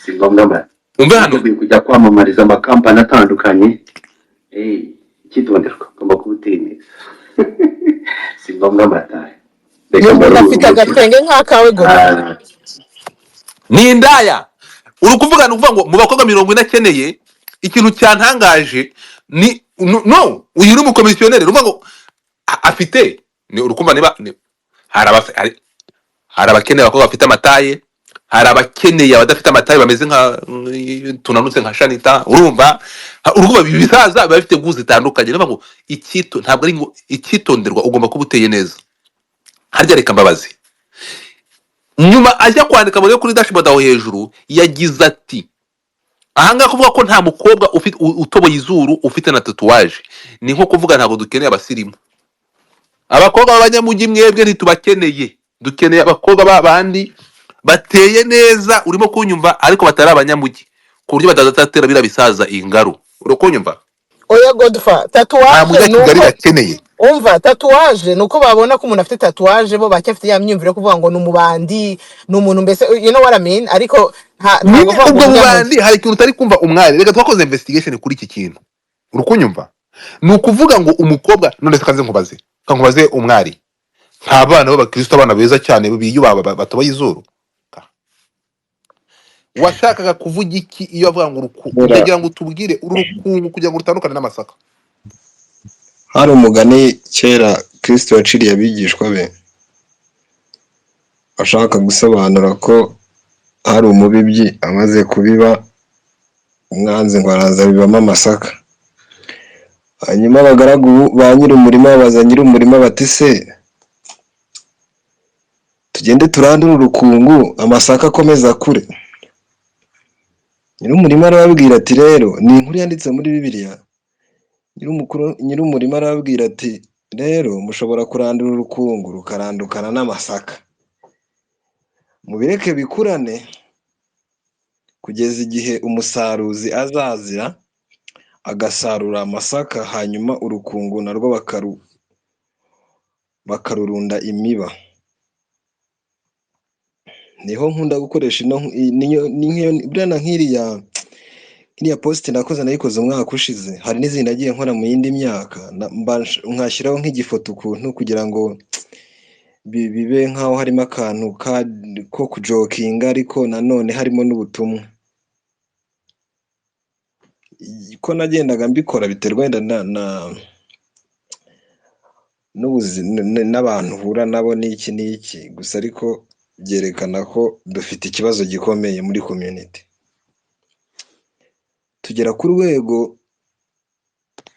Si ngombwa amataye. Umve hano. Witeguye kujya kwamamariza amakampani atandukanye. Icyitonderwa, ugomba kuba uteye neza. Si ngombwa amataye, reka Uyu muntu mbaruhure afite umutima. agatwenge nk'akawe gora. Ni indaya uri kuvuga. Ni ukuvuga ngo mu bakobwa 40 akeneye, ikintu cyantangaje ni no uyu ni umukomisiyoneri, uruvuga ngo afite ni urukumva niba hari abakeneye abakobwa bafite amataye, hari abakeneye abadafite amataye bameze nka tunanutse nka Shanita. Urumva, urumva ibi bisaza biba bifite goût zitandukanye. Niyo ngo icyito ntabwo ari ngo icyitonderwa ugomba kuba uteye neza. Harya reka mbabazi, nyuma ajya kwandika muri kuri dashboard aho hejuru, yagize ati: "Ahangaha kuvuga ko nta mukobwa ufite utoboye izuru ufite na tatouage ni nko kuvuga ntabwo dukeneye abasirimu. Abakobwa b'abanyamujyi mwebwe ntitubakeneye, dukeneye abakobwa b'abandi bateye neza, urimo kunyumva, ariko batari abanyamujyi, ku buryo batazatera biriya bisaza ingaru." Uri kunyumva? Oya Godfa, Nta tatouage ni munyakigali uko bakeneye. Umva, tatouage ni uko babona ko umuntu afite tatouage, bo bacyafite ya myumvire yo kuvuga ngo ni umubandi, ni umuntu mbese, you know what I mean? Ariko ntabwo Nyine kuvuga ngo ubwo umunyamujyi. bubandi, hari ikintu utari kumva, umwari. Reka twakoze investigation kuri iki kintu, uri kunyumva? Ni ukuvuga ngo umukobwa, none se kaze nkubaze, kankubaze umwari, nta bana b'abakristo, abana beza cyane biyubaha, batoboye izuru, washakaga kuvuga iki iyo avuga ngo Bora, ndagira ngo utubwire uru rukungu kugira ngo rutandukane n'amasaka? Hari umugani kera Kristo yaciriye abigishwa be, ashaka gusobanura ko hari umubibyi amaze kubiba, umwanzi ngo araza abibamo amasaka. Hanyuma abagaragu ba nyir'umurima babaza nyir'umurima bati: "Se tugende turandure urukungu, amasaka akomeze akure?" Nyir'umurima arababwira ati, rero ni inkuru yanditse muri Bibiliya, nyir'umurima arababwira ati: "Rero mushobora kurandura urukungu rukarandukana n'amasaka." Mubireke bikurane kugeza igihe umusaruzi azazira agasarura amasaka, hanyuma urukungu narwo bakarurunda imiba. Niho nkunda gukoresha ino niyo buriya nk'iriya iriya post nakoze nayikoze umwaka ushize, hari n'izindi nagiye nkora mu yindi myaka, nkashyiraho nk'igifoto ukuntu kugira ngo bibe nk'aho harimo akantu ko kujokinga, ariko nanone harimo n'ubutumwa. Ko nagendaga mbikora biterwa wenda n'abantu uhura nabo n'iki n'iki gusa, ariko byerekana ko dufite ikibazo gikomeye muri community. Tugera ku rwego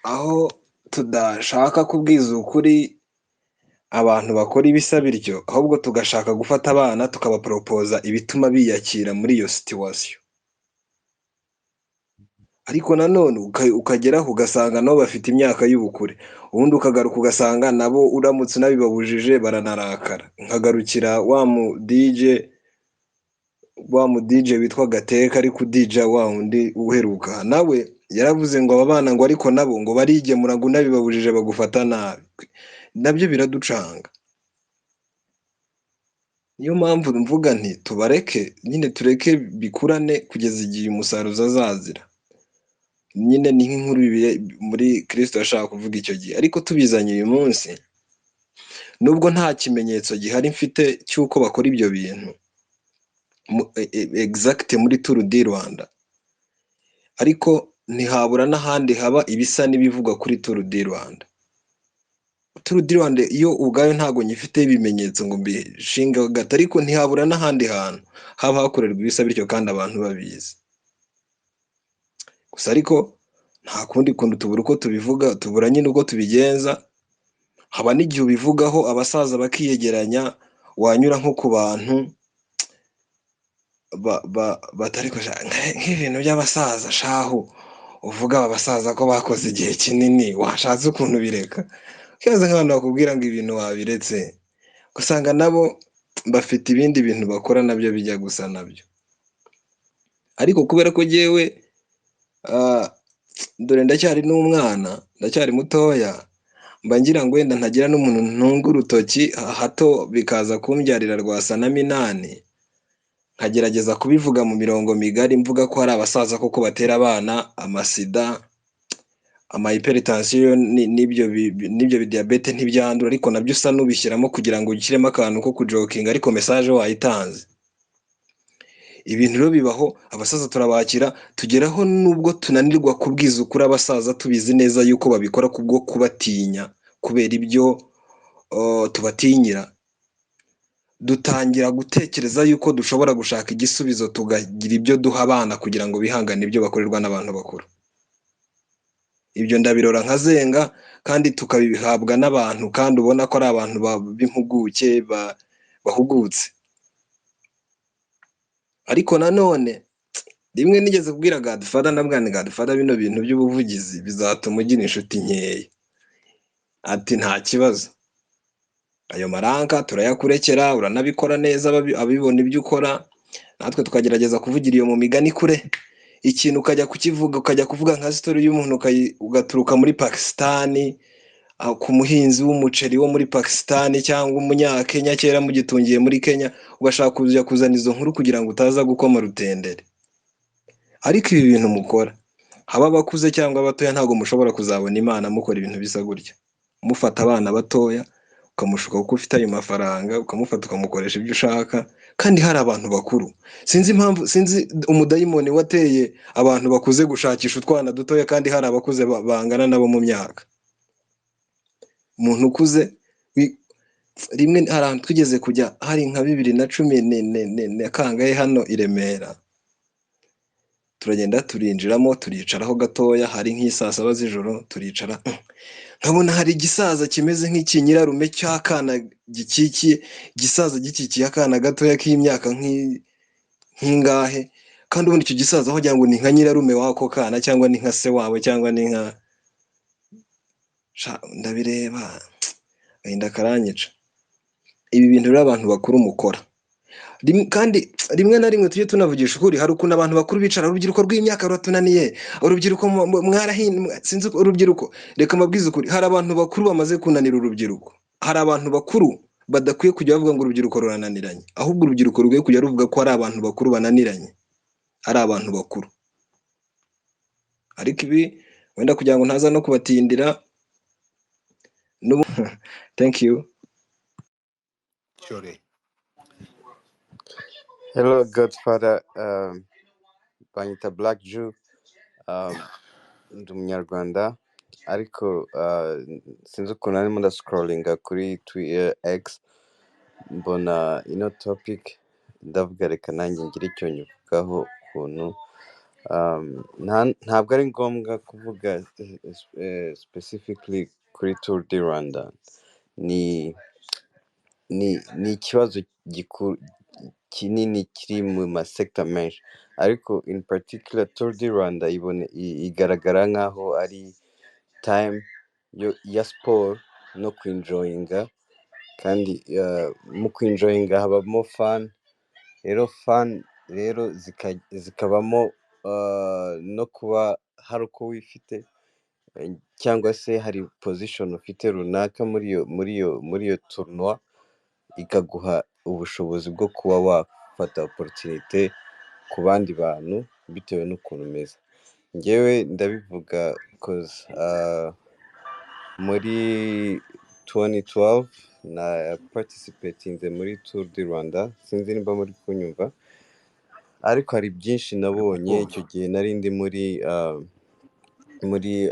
aho tudashaka kubwiza ukuri abantu bakora ibisa bityo, ahubwo tugashaka gufata abana tukabaporopoza ibituma biyakira muri iyo situation. Ariko nanone ukageraho ugasanga nabo bafite imyaka y'ubukure, ubundi ukagaruka ugasanga nabo uramutse unabibabujije baranarakara. Nkagarukira wa mu DJ witwa Gateka, ariko udija wa wundi uheruka, nawe yaravuze ngo aba bana ngo ariko nabo ngo barigemura, ngo unabibabujije bagufata nabi, nabyo biraducanga. Niyo mpamvu mvuga nti tubareke nyine, tureke bikurane kugeza igihe umusaruzi azazira. Nyine ni nk'inkuru Bibiliya muri Kristo yashaka kuvuga icyo gihe, ariko tubizanye uyu munsi, nubwo nta kimenyetso gihari mfite cy'uko bakora ibyo bintu exact muri Tour du Rwanda, ariko ntihabura n'ahandi haba ibisa n'ibivugwa kuri Tour du Rwanda. Tour du Rwanda iyo ubwayo ntabwo nyifiteho ibimenyetso ngo mbishinge gato, ariko ntihabura n'ahandi hantu haba hakorerwa ibisa bityo kandi abantu babizi. Gusa ariko nta kundi kuntu, tubura uko tubivuga, tubura nyine uko tubigenza. Haba n'igihe ubivugaho abasaza bakiyegeranya, wanyura nko ku bantu batari nk'ibintu by'abasaza shahu uvuga, aba basaza ko bakoze igihe kinini, washatse ukuntu bireka. Ukibaza nk'abantu bakubwira ngo ibintu wabiretse, usanga nabo bafite ibindi bintu bakora nabyo bijya gusa nabyo. Ariko kubera ko jyewe dore ndacyari n'umwana, ndacyari mutoya, mba ngira ngo wenda ntagira n'umuntu ntunga urutoki, hato bikaza kumbyarira rwasa na minani, nkagerageza kubivuga mu mirongo migari, mvuga ko hari abasaza koko batera abana amasida, ama hypertension n'ibyo bidiyabete ntibyandura, ariko nabyo usa n'ubishyiramo kugira ngo ushyiremo akantu ko kujokinga, ariko message wayitanze. Ibintu rero bibaho, abasaza turabakira, tugeraho nubwo tunanirwa kubwiza ukuri abasaza tubizi neza yuko babikora kubwo kubatinya, kubera ibyo tubatinyira, dutangira gutekereza yuko dushobora gushaka igisubizo, tugagira ibyo duha abana kugira ngo bihangane ibyo bakorerwa n'abantu bakuru. Ibyo ndabirora nkazenga, kandi tukabihabwa n'abantu kandi ubona ko ari abantu b'impuguke, bahugutse. Ariko nanone rimwe nigeze kubwira Godfather, ndabwira nti: "Godfather, bino bintu by'ubuvugizi bizatuma ugira inshuti nkeya." Ati: "Nta kibazo, ayo maranka turayakurekera, uranabikora neza, abibona ibyo ukora, natwe tukagerageza kuvugira iyo mu migani kure." Ikintu ukajya kukivuga, ukajya kuvuga nka story y'umuntu, ugaturuka muri Pakisitani, ku muhinzi w'umuceri wo muri Pakisitani cyangwa umunyakenya kera mugitungiye muri Kenya, ugashaka kujya kuzana izo nkuru kugira ngo utaza gukoma rutendere. Ariko ibi bintu mukora, haba abakuze cyangwa abatoya, ntabwo mushobora kuzabona Imana mukora ibintu bisa gutya. Mufata abana batoya ukamushuka kuko ufite ayo mafaranga, ukamufata ukamukoresha ibyo ushaka, kandi hari abantu bakuru. Sinzi impamvu, sinzi umudayimoni wateye abantu bakuze gushakisha utwana dutoya kandi hari abakuze bangana nabo mu myaka. Umuntu ukuze rimwe hari ahantu twigeze kujya, hari nka 2010 na kangahe, hano i Remera, turagenda turinjiramo, turicaraho gatoya, hari nk'isaa 7 z'ijoro, turicara, nkabona hari igisaza kimeze nk'ikinyirarume cy'akana gikikiye, igisaza gikikiye akana gatoya k'imyaka nk'ingahe, kandi ubundi icyo gisaza wagira ngo ni nka nyirarume w'ako kana, cyangwa ni nka se wabo, cyangwa ni nka Sha, ndabireba agahinda karanyica. Ibi bintu rero abantu bakuru mukora, Kandi rimwe na rimwe tujye tunavugisha ukuri. Hari ukuntu abantu bakuru bicara, urubyiruko rw'imyaka ruratunaniye, urubyiruko sinzi urubyiruko. Reka mbabwize ukuri, hari abantu bakuru bamaze kunanira urubyiruko. Hari abantu bakuru badakwiye kujya bavuga ngo urubyiruko rurananiranye, ahubwo urubyiruko rukwiye kujya ruvuga ko hari abantu bakuru bananiranye, ari abantu bakuru. Ariko ibi wenda kugira ngo ntaza no kubatindira. Thank you. Cyore. Hello, Godfather. Banyita Black Jew. Ndi umunyarwanda, ariko sinzi ukuntu narimo ndascrollinga kuri Twitter X, mbona ino topic, ndavuga reka nanjye ngire icyo nyivugaho. Ukuntu ntabwo ari ngombwa kuvuga specifically kuri Tour du Rwanda, ni ikibazo gikuru kinini kiri mu masekta menshi, ariko in particular Tour du Rwanda igaragara nk'aho ari time ya siporo no kwinjoyinga, kandi mu kwinjoyinga habamo fun. Rero fun rero zikabamo no kuba hari uko wifite, cyangwa se hari position ufite runaka muri iyo tournoi, ikaguha ubushobozi bwo kuba wafata opportunité ku bandi bantu bitewe n'ukuntu umeze. Njyewe ndabivuga 'cause muri 2012 na participatinze muri Tour du Rwanda. Sinzi nimba muri kunyumva, ariko hari byinshi nabonye icyo gihe. Nari ndi muri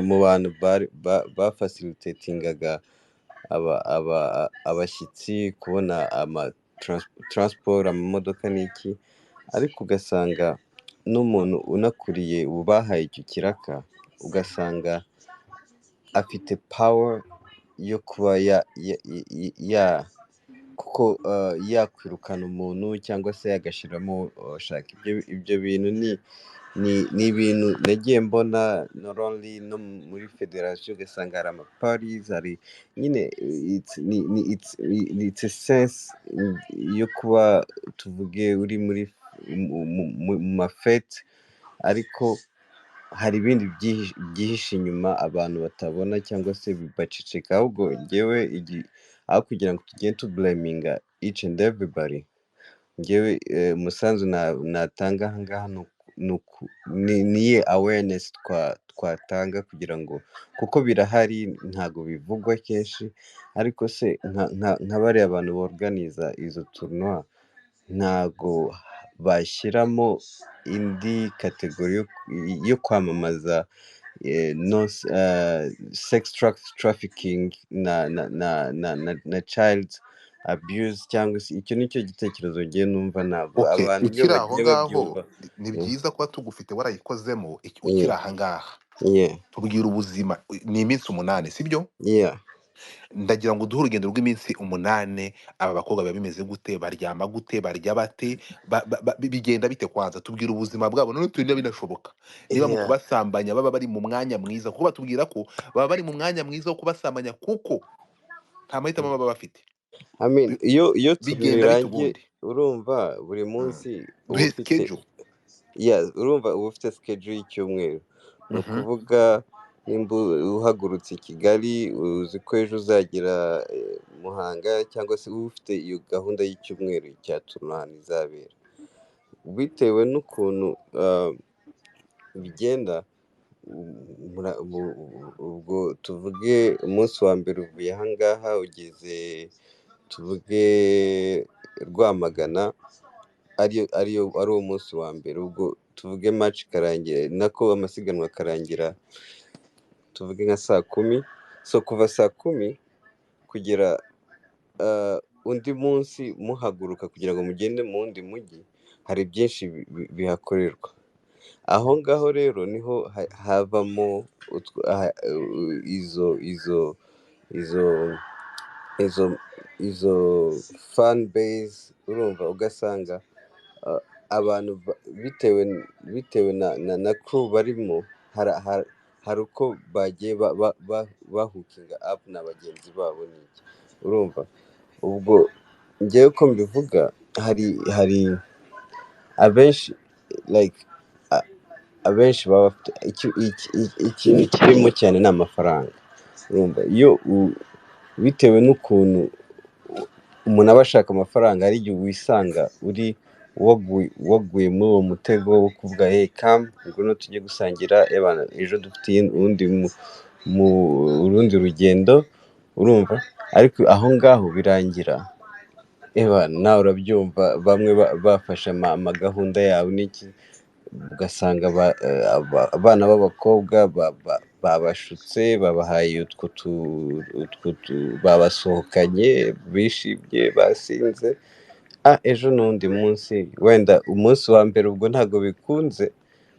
mu bantu bari bafacilitatingaga aba abashyitsi kubona ama transport, amamodoka n'iki, ariko ugasanga n'umuntu unakuriye ubu bahaye icyo kiraka, ugasanga afite power yo kuba ya kuko yakwirukana umuntu cyangwa se yagashyiramo shaka. Ibyo bintu ni ibintu nagiye mbona not only no muri federasiyo, ugasanga hari ama parties, hari nyine it's a sense yo kuba, tuvuge, uri muri mu mafete, ariko hari ibindi byihishe inyuma abantu batabona cyangwa se baceceka. Ahubwo njyewe aho kugira ngo tugende tublaminga each and everybody, njyewe umusanzu natanga aha ngaha ni niye awareness twatanga kugira ngo, kuko birahari, ntabwo bivugwa kenshi, ariko se nka bariya bantu borganiza izo tournoi, ntago bashyiramo indi category yo kwamamaza no sex trafficking na child abuse, cyangwa se icyo nicyo gitekerezo ngiye numva ntabwo Okay, abantu iyo ukiri aho bagiye ngaho, babyumva. Ni byiza kuba tugufite warayikozemo. Ukiri aha ngaha, tubwira ubuzima. Ni iminsi 8, sibyo? Yeah. Ndagira ngo uduhe urugendo rw'iminsi 8. Aba bakobwa biba bimeze gute? Baryama gute? Barya bate? Bigenda bite? Kwanza tubwira ubuzima bwabo, none turi niba binashoboka, niba mu kubasambanya baba bari mu mwanya mwiza, kuko batubwira ko baba bari mu mwanya mwiza wo kubasambanya kuko nta mahitamo baba bafite. I mean, iyo tour Bigenda bite irangiye, ubundi? Urumva buri munsi uba Duhe ufite schedule. Yeah, urumva uba ufite schedule y'icyumweru, ni ukuvuga nimba uhagurutse i Kigali, uzi ko ejo uzagera Muhanga, cyangwa se uba ufite iyo gahunda y'icyumweru cya tournoi ahantu izabera, bitewe n'ukuntu bigenda. Ubwo tuvuge umunsi wa mbere uvuye ahangaha ugeze, tuvuge, Rwamagana, ariyo ari uwo munsi wa mbere. Ubwo tuvuge match ikarangira, nako amasiganwa akarangira, tuvuge nka saa 10. So kuva saa 10 kugera undi munsi muhaguruka kugira ngo mugende mu wundi mujyi, hari byinshi bihakorerwa aho ngaho. Rero niho havamo izo fan base. Urumva ugasanga abantu bitewe na crew barimo, hari uko bagiye bahookinga up na bagenzi babo n'iki. Urumva ubwo Njyewe uko mbivuga, hari abenshi, like abenshi baba bafite ikintu kirimo cyane ni amafaranga. Urumva iyo bitewe n'ukuntu umuntu aba ashaka amafaranga, hari igihe wisanga uri waguye muri uwo mutego wo kuvuga: "Hey, come, ngwino tujye gusangira, ebana, ejo dufite urundi mu urundi rugendo." Urumva, ariko aho ngaho birangira, ebana, nawe urabyumva, bamwe bafashe amagahunda yabo n'iki, ugasanga abana b'abakobwa babashutse, babahaye utwo babasohokanye, bishimye, basinze. Ejo n'undi munsi, wenda umunsi wa mbere ubwo ntabwo bikunze,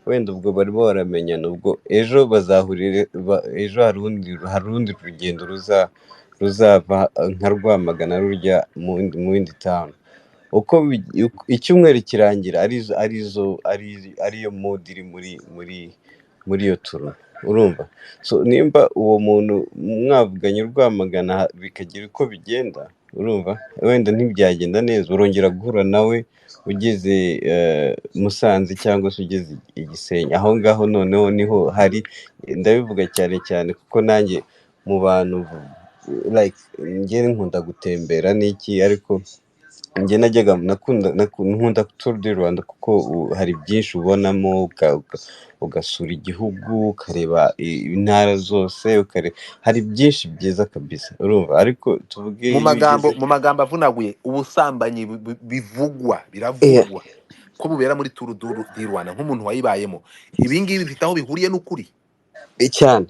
wenda ubwo barimo baramenyana, ubwo ejo bazahurire ejo hari urundi rugendo ruzava nka Rwamagana rujya mu yindi town. Uko icyumweru kirangira arizo arizo ari ariyo mood iri muri iyo tour. Urumva, so nimba uwo muntu mwavuganye Rwamagana bikagira uko bigenda, urumva wenda ntibyagenda neza, urongera guhura nawe ugeze Musanze cyangwa se ugeze i Gisenyi. Aho ngaho noneho niho hari, ndabivuga cyane cyane kuko nanjye mu bantu, like njye nkunda gutembera n'iki, ariko njye najyaga nkunda Tour du Rwanda kuko hari byinshi ubonamo, ugasura igihugu, ukareba intara zose, hari byinshi byiza kabisa. Urumva, ariko tuvuge Mu iyo magambo ugeze mu magambo avunaguye, ubusambanyi bivugwa, biravugwa ko bubera muri Tour du Rwanda, nk'umuntu wayibayemo, ibi ngibi bifite aho bihuriye n'ukuri? Cyane.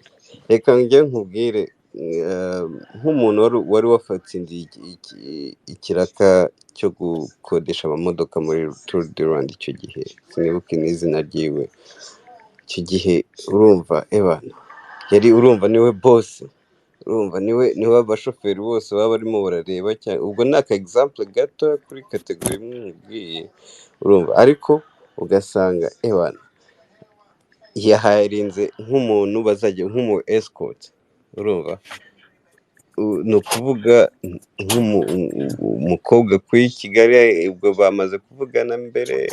Reka njye nkubwire, nk'umuntu wari wafatsindiye ikiraka cyo gukodesha amamodoka muri Tour du Rwanda icyo gihe, sinibuke n'izina ryiwe icyo gihe. Urumva, ebana, yari, urumva, niwe boss, urumva niwe abashoferi bose baba barimo barareba cyane. Ubwo ni aka example gato kuri category imwe nkubwiye. Urumva, ariko ugasanga, ebana, yaharinze nk'umuntu bazajya nk'umu escort. Urumva, ni ukuvuga nk'umukobwa kuri Kigali, ubwo bamaze kuvugana mbere,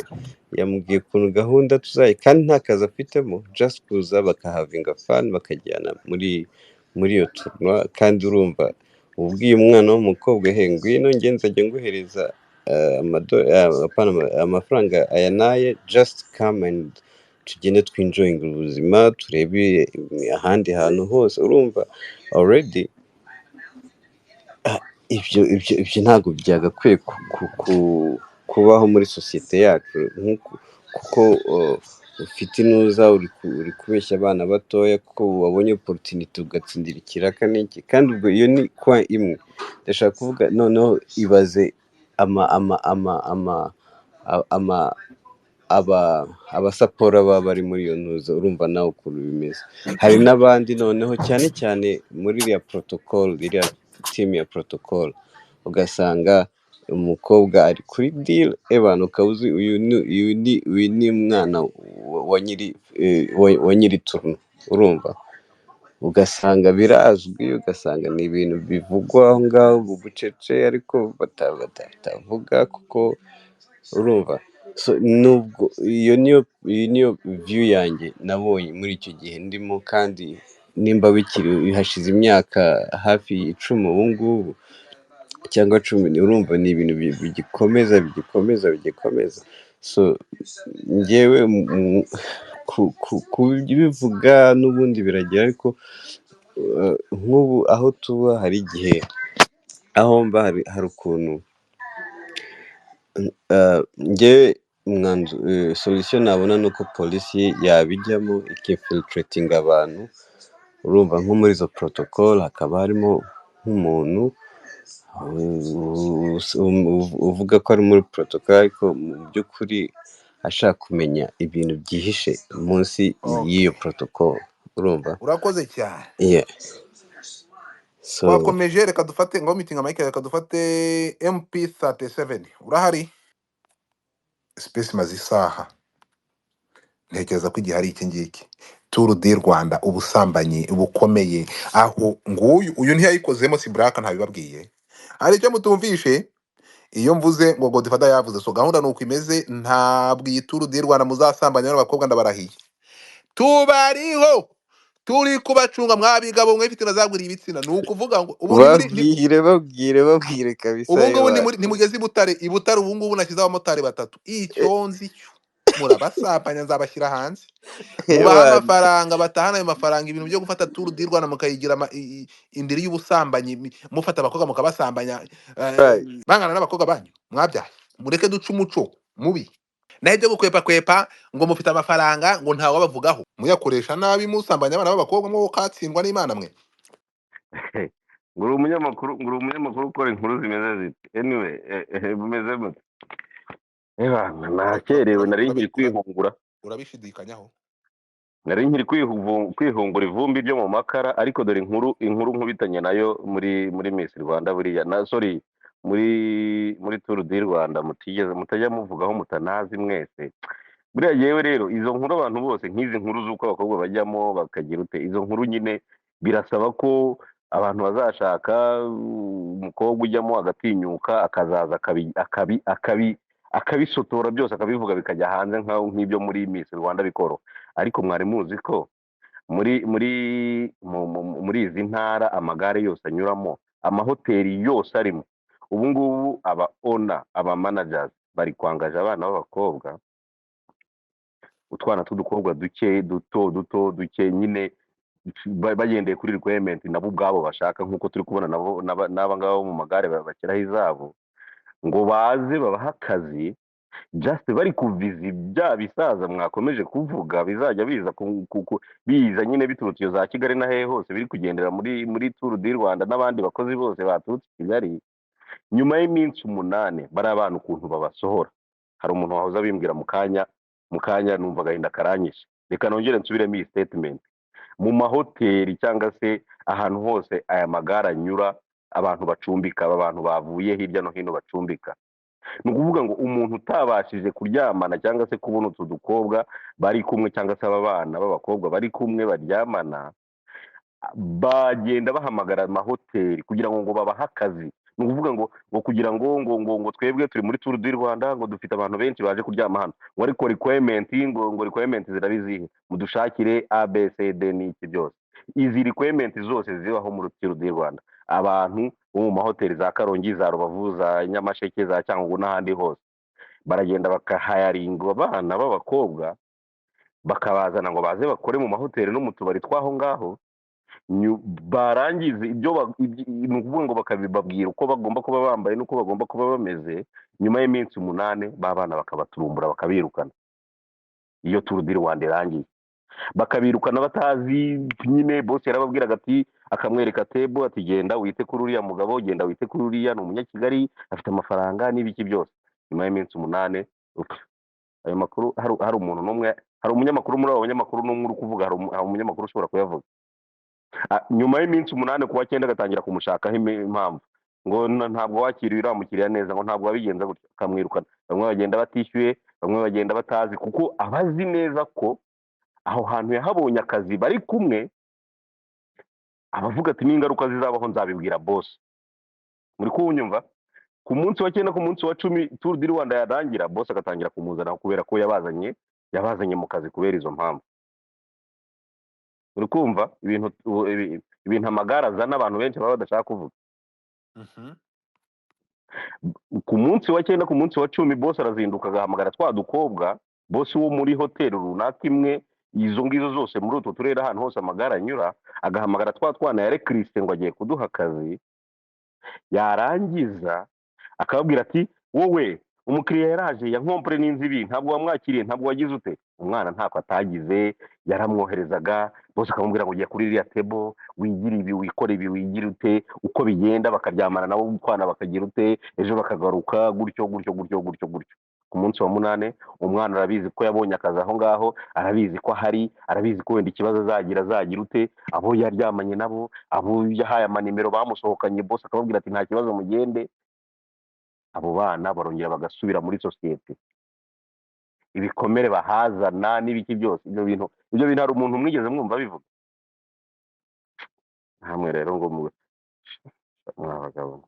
yamubwiye ukuntu gahunda tuzayi, kandi nta kazi afitemo, just kuza bakahavinga fun, bakajyana muri iyo tournoi. Kandi urumva, ubwiye umwana w'umukobwa: "He, ngwino, njye nzajya nguhereza apana, amafaranga aya n'aya, just come and tugende twinjoyinge ubuzima, turebe ahandi hantu hose." Urumva, already ibyo ntabwo byagakwiye kubaho muri sosiyete yacu, kuko ufite inuza uri kubeshya abana batoya kuko wabonye opportunity ugatsindira ikiraka n'iki. Kandi ubwo iyo ni kwa imwe ndashaka kuvuga. Noneho ibaze ama ama ama ama ama aba abasapora baba bari muri iyo ntuza. Urumva nawe ukuntu bimeze. Hari n'abandi noneho, cyane cyane muri iriya protocol, iriya team ya protocol, ugasanga umukobwa ari kuri deal, ebana, ukaba uzi uyu ni umwana wa nyiri tournoi. Urumva, ugasanga birazwi, ugasanga ni ibintu bivugwa aho ngaho bucece, ariko batavuga kuko urumva. So nubwo iyo niyo iyi niyo view yanjye nabonye muri icyo gihe ndimo, kandi nimba bikiri, hashize imyaka hafi 10 ubu ngubu cyangwa 10, urumva ni ibintu bigikomeza, bigikomeza, bigikomeza. So njyewe kubivuga n'ubundi biragira, ariko nk'ubu aho tuba, hari igihe aho mba hari ukuntu njyewe umwanzuro, solution nabona ni uko polisi yabijyamo, ikinfiltratinga abantu. Urumva, nko muri izo protocol hakaba harimo nk'umuntu uvuga ko ari muri protocol, ariko mu by'ukuri ashaka kumenya ibintu byihishe munsi y'iyo protocol. Urumva? Urakoze cyane. Yeah. So Twakomeje, reka dufate ngo mitinga mike, reka dufate MP37. Urahari? Space imaze isaha, ntekereza ko igihe ari iki ngiki. Tour du Rwanda, ubusambanyi bukomeye aho nguyu, uyu ntiyayikozemo, si buraka, ntabibabwiye. Hari icyo mutumvishe? Iyo mvuze ngo Godfather yavuze, so gahunda ni uko imeze. Ntabwo iyi Tour du Rwanda muzasambanya n'abakobwa, ndabarahiye. Tubariho, turi kubacunga mwabigabo mwe mfite nazaguriye ibitsina. Ni ukuvuga ngo ubu Babwire, babwire, babwire kabisa. Ubu ngubu Ewa. nimugeze i Butare, i Butare ubu ngubu nashyizeho abamotari batatu. Icyo nzi cyo murabasambanya, nzabashyira hanze, mubahe Ewa. amafaranga, batahana ayo mafaranga. Ibintu byo gufata Tour du Rwanda mukayigira indiri y'ubusambanyi, mufata abakobwa mukabasambanya, bangana n'abakobwa banyu mwabyaye. Mureke duce umuco mubi. Naho ibyo gukwepa kwepa ngo mufite amafaranga, ngo ntawe wabavugaho, muyakoresha nabi, musambanya abana b'abakobwa, mwo katsindwa n'Imana mwe. Ngo uri umunyamakuru, ngo uri umunyamakuru ukora inkuru zimeze zite? Anyway, bimeze mute? Ebana, nakerewe, nari nkiri kwihungura. Urabishidikanyaho? Nari nkiri kwihungura ivumbi ryo mu makara, ariko dore inkuru nkubitanye nayo muri Miss Rwanda buriya na sorry, muri Tour du Rwanda mutigeze mutajya muvugaho, mutanazi mwese buriya. Yewe rero, izo nkuru abantu bose, nk'izi nkuru z'uko abakobwa bajyamo bakagira ute, izo nkuru nyine birasaba ko abantu bazashaka umukobwa ujyamo agatinyuka, akazaza akabisotora byose, akabivuga bikajya hanze, nk'ibyo muri Miss Rwanda bikoroha. Ariko mwari muzi ko muri izi ntara amagare yose anyuramo, amahoteli yose arimo, ubu ngubu aba owner, aba managers bari kwangaja abana b'abakobwa, utwana tw'udukobwa duke, duto duto duke nyine, bagendeye kuri requirement nabo ubwabo bashaka, nk'uko turi kubona nabo n'aba ngaba bo mu magare bashyiraho izabo ngo baze babahe akazi, just bari kuviza bya bisaza mwakomeje kuvuga bizajya biza biza nyine biturutse iyo za Kigali na hehe hose, biri kugendera muri Tour du Rwanda n'abandi bakozi bose baturutse i Kigali. Nyuma y'iminsi 8, bariya bana ukuntu babasohora, hari umuntu wahoze abimbwira mu kanya, numva agahinda karanyishe. Reka nongere nsubiremo iyi statement: mu mahoteli cyangwa se ahantu hose aya magare anyura, abantu bacumbika, aba bantu bavuye hirya no hino bacumbika, ni ukuvuga ngo umuntu utabashije kuryamana cyangwa se kubona utu dukobwa bari kumwe, cyangwa se aba bana b'abakobwa bari kumwe baryamana, bagenda bahamagara amahoteli kugira ngo babahe akazi. Ni ukuvuga ngo kugira ngo twebwe turi muri Tour du Rwanda, ngo dufite abantu benshi baje kuryama hano, ngo ariko requirement, ngo requirement ziraba izihe? Mudushakire A B C D n'iki byose. Izi requirement zose zibaho muri Tour du Rwanda, abantu bo mu mahoteli za Karongi, za Rubavu, za Nyamasheke, za Cyangugu n'ahandi hose, baragenda bakahayaringa abana b'abakobwa, bakabazana ngo baze bakore mu mahoteli no mu tubari tw'aho ngaho. Barangiza ibyo ni ukuvuga ngo bakabibabwira uko bagomba kuba bambaye n'uko bagomba kuba bameze. Nyuma y'iminsi 8, ba bana bakabaturumbura, bakabirukana. Iyo Tour du Rwanda irangiye, bakabirukana batazi nyine. Boss yarababwiraga ati, akamwereka table ati: "Genda wite kuri uriya mugabo, genda wite kuri uriya, ni umunyakigali, afite amafaranga n'ibiki byose." Nyuma y'iminsi 8, upfa. Ayo makuru hari umuntu n'umwe, hari umunyamakuru muri abo banyamakuru n'umwe uri kuvuga, hari umunyamakuru ushobora kuyavuga? Ah, nyuma y'iminsi 8, ku wa cyenda agatangira kumushakaho impamvu, ngo ntabwo wakiriye uriya mukiriya neza, ngo ntabwo wabigenza gutya, akamwirukana. Bamwe bagenda batishyuye, bamwe bagenda batazi, kuko abazi neza ko aho hantu yahabonye akazi bari kumwe. Abavuga ati: "N'ingaruka zizabaho nzabibwira boss." Muri kuwunyumva? Ku munsi wa cyenda, ku munsi wa 10, Tour du Rwanda yarangira, boss agatangira kumuzana kubera ko yabazanye mu kazi kubera izo mpamvu. Uri kumva ibintu ibintu amagare azana, abantu benshi baba badashaka kuvuga? Ku munsi wa cyenda, ku munsi wa 10, boss arazinduka agahamagara twa dukobwa. Boss wo muri hoteli runaka imwe, izo ngizo zose muri utwo turere, ahantu hose amagare anyura, agahamagara twa twana ya rekirisite ngo agiye kuduha akazi. Yarangiza akababwira ati: "Wowe, umukiriya yaraje yankompure n'inzu ibi, ntabwo wamwakiriye, ntabwo wagize ute." Umwana ntako atagize, yaramwoherezaga, bose akamubwira ngo: "Jya kuri iriya table, wigire ibi, wikore ibi, wigire ute." Uko bigenda, bakaryamana nabo twana, bakagira ute, ejo bakagaruka, gutyo gutyo gutyo gutyo gutyo. Ku munsi wa munane, umwana arabizi ko yabonye akazi aho ngaho, arabizi ko ahari, arabizi ko wenda ikibazo azagira ute, abo yaryamanye nabo, abo yahaye amanimero bamusohokanye, bose akababwira ati: "Nta kibazo, mugende." Abo bana barongera bagasubira muri sosiyete, ibikomere bahazana n'ibiki byose. Ibyo bintu hari umuntu mwigeze mwumva bivuga hamwe? Rero ngo mwa bagabo.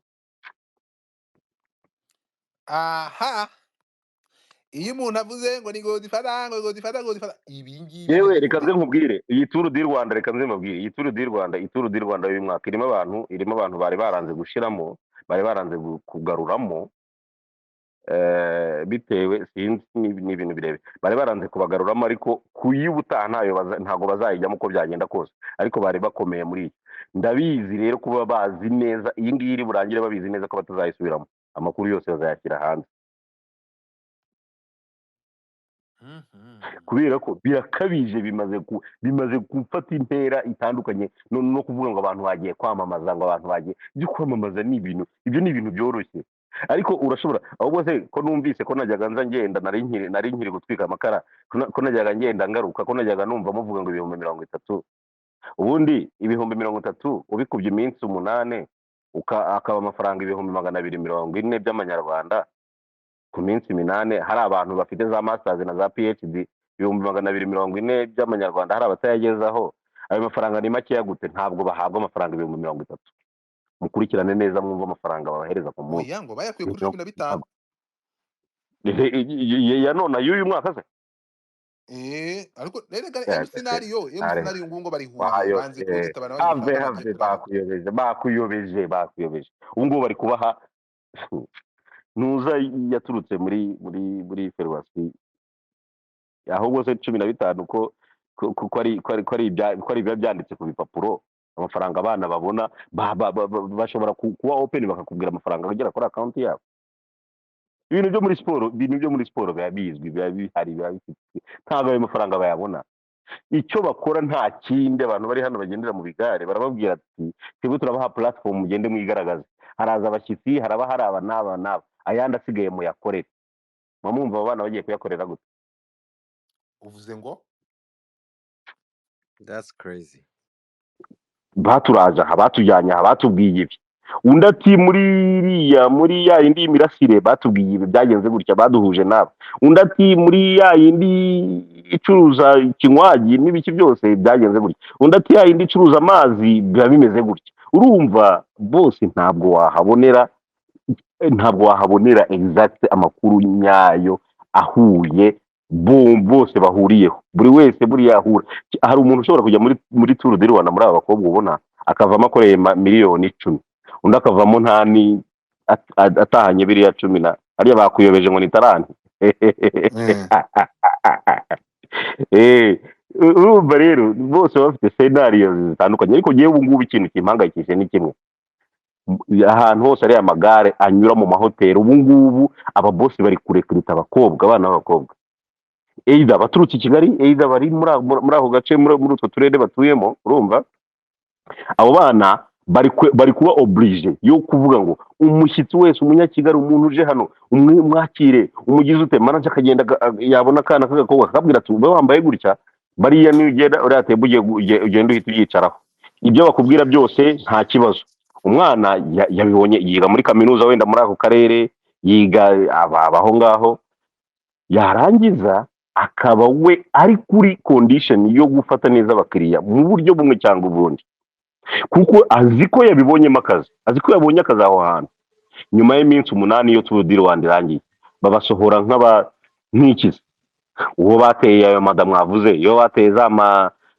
Aha, iyo umuntu avuze ngo ni Godfather, ngo Godfather, Godfather, ibi ngibi Yewe, reka ntibivuga. nze nkubwire iyi Tour du Rwanda, reka nze mbabwire iyi Tour du Rwanda. Iyi Tour du Rwanda y'uyu mwaka irimo abantu bari baranze gushiramo, bari baranze kugaruramo, bitewe sinzi, ni ibintu birebire bari baranze kubagaruramo, ariko ku y'ubutaha ntayo ntabwo bazayijyamo uko byagenda kose, ariko bari bakomeye muri iyi. Ndabizi rero kuba bazi neza iyi ngiyi iri burangire, babizi neza ko batazayisubiramo, amakuru yose bazayashyira hanze. Kubera ko birakabije, bimaze gufata intera itandukanye no kuvuga ngo abantu bagiye kwamamaza, ngo abantu bagiye, ibyo kwamamaza ni ibintu, ibyo ni ibintu byoroshye, ariko urashobora ahubwo se ko numvise ko najyaga nza ngenda, nari nkiri gutwika amakara, ko najyaga ngenda ngaruka, ko najyaga numva muvuga ngo 30,000, ubundi 30,000 ubikubye iminsi 8 akaba amafaranga 240,000 by'amanyarwanda ku minsi 8. Hari abantu bafite za masters na za PhD, 240,000 by'amanyarwanda hari abatayagezaho. Ayo mafaranga ni makeya gute? Ntabwo bahabwa amafaranga 30,000. Mukurikirane neza mwumve amafaranga babahereza ku munsi. Oya, ngo bayakuye kuri 15. Ya none y'uyu mwaka se? Eh, ariko rero MC Nario, MC Nario ngo bari Huye Bayo banze kuzitabana bari have gushaka have batari. Bakuyobeje, bakuyobeje, bakuyobeje. Ubu ngubu bari kubaha ntuza yaturutse muri Ferwacy, ahubwo se 15 ko ari ibiba byanditse ku bipapuro. Amafaranga abana babona bashobora kuba open bakakubwira amafaranga agera kuri account yabo. Ibintu byo muri siporo biba bizwi, biba bihari, biba bifite. Ntabwo ayo mafaranga bayabona. Icyo bakora nta kindi, abantu bari hano bagendera mu bigare barababwira ati: "Twebwe turabaha platform, mugende mwigaragaze, haraza abashyitsi, haraba hari aba n'aba n'aba, ayandi asigaye muyakorere." Muba mwumva abo bana bagiye kuyakorera gute? Uvuze ngo That's crazy. Baturaje aha, batujyanye aha, batubwiye ibi. Undi ati: "Muri iriya, muri ya yindi y'imirasire batubwiye ibi, byagenze gutya, baduhuje nabo." Undi ati: "Muri ya yindi icuruza ikinywagi n'ibiki byose byagenze gutya." Undi ati: "Ya yindi icuruza amazi biba bimeze gutya." Urumva bose ntabwo wahabonera exact amakuru nyayo ahuye bose bahuriyeho. Buri wese buriya ahura, hari umuntu ushobora kujya muri Tour du Rwanda muri aba bakobwa ubona akavamo akoreye 10 miliyoni, undi akavamo nta ni atahanye biriya cumi na ariya bakuyobeje ngo ni taranti. Urumva rero bose baba bafite scenario zitandukanye, ariko ngewe ubu ngubu ikintu kimpangayikishije ni kimwe: ahantu hose ariya magare anyura mu mahoteli, ubu ngubu ababosi bari kurecruita abakobwa, abana b'abakobwa, either baturutse i Kigali, either bari muri ako gace, muri utwo turere batuyemo. Urumva abo bana bari kuba obligé yo kuvuga ngo umushyitsi wese, umunyakigali, umuntu uje hano mwakire, umugize ute, manager akagenda yabona akana k'agakobwa akabwira ati: "Ube wambaye gutya, bariya nugenda uriya table ugenda uhita uyicaraho, ibyo bakubwira byose nta kibazo." Umwana yabibonye yiga muri kaminuza wenda muri ako karere yiga, aba aho ngaho, yarangiza akaba we ari kuri condition yo gufata neza abakiriya mu buryo bumwe cyangwa ubundi, kuko azi ko yabibonyemo akazi, azi ko yabonye akazi aho hantu. Nyuma y'iminsi 8 iyo Tour du Rwanda irangiye, babasohora nk'aba nk'ikizi. Uwo bateye ayo madamu mwavuze, iyo bateye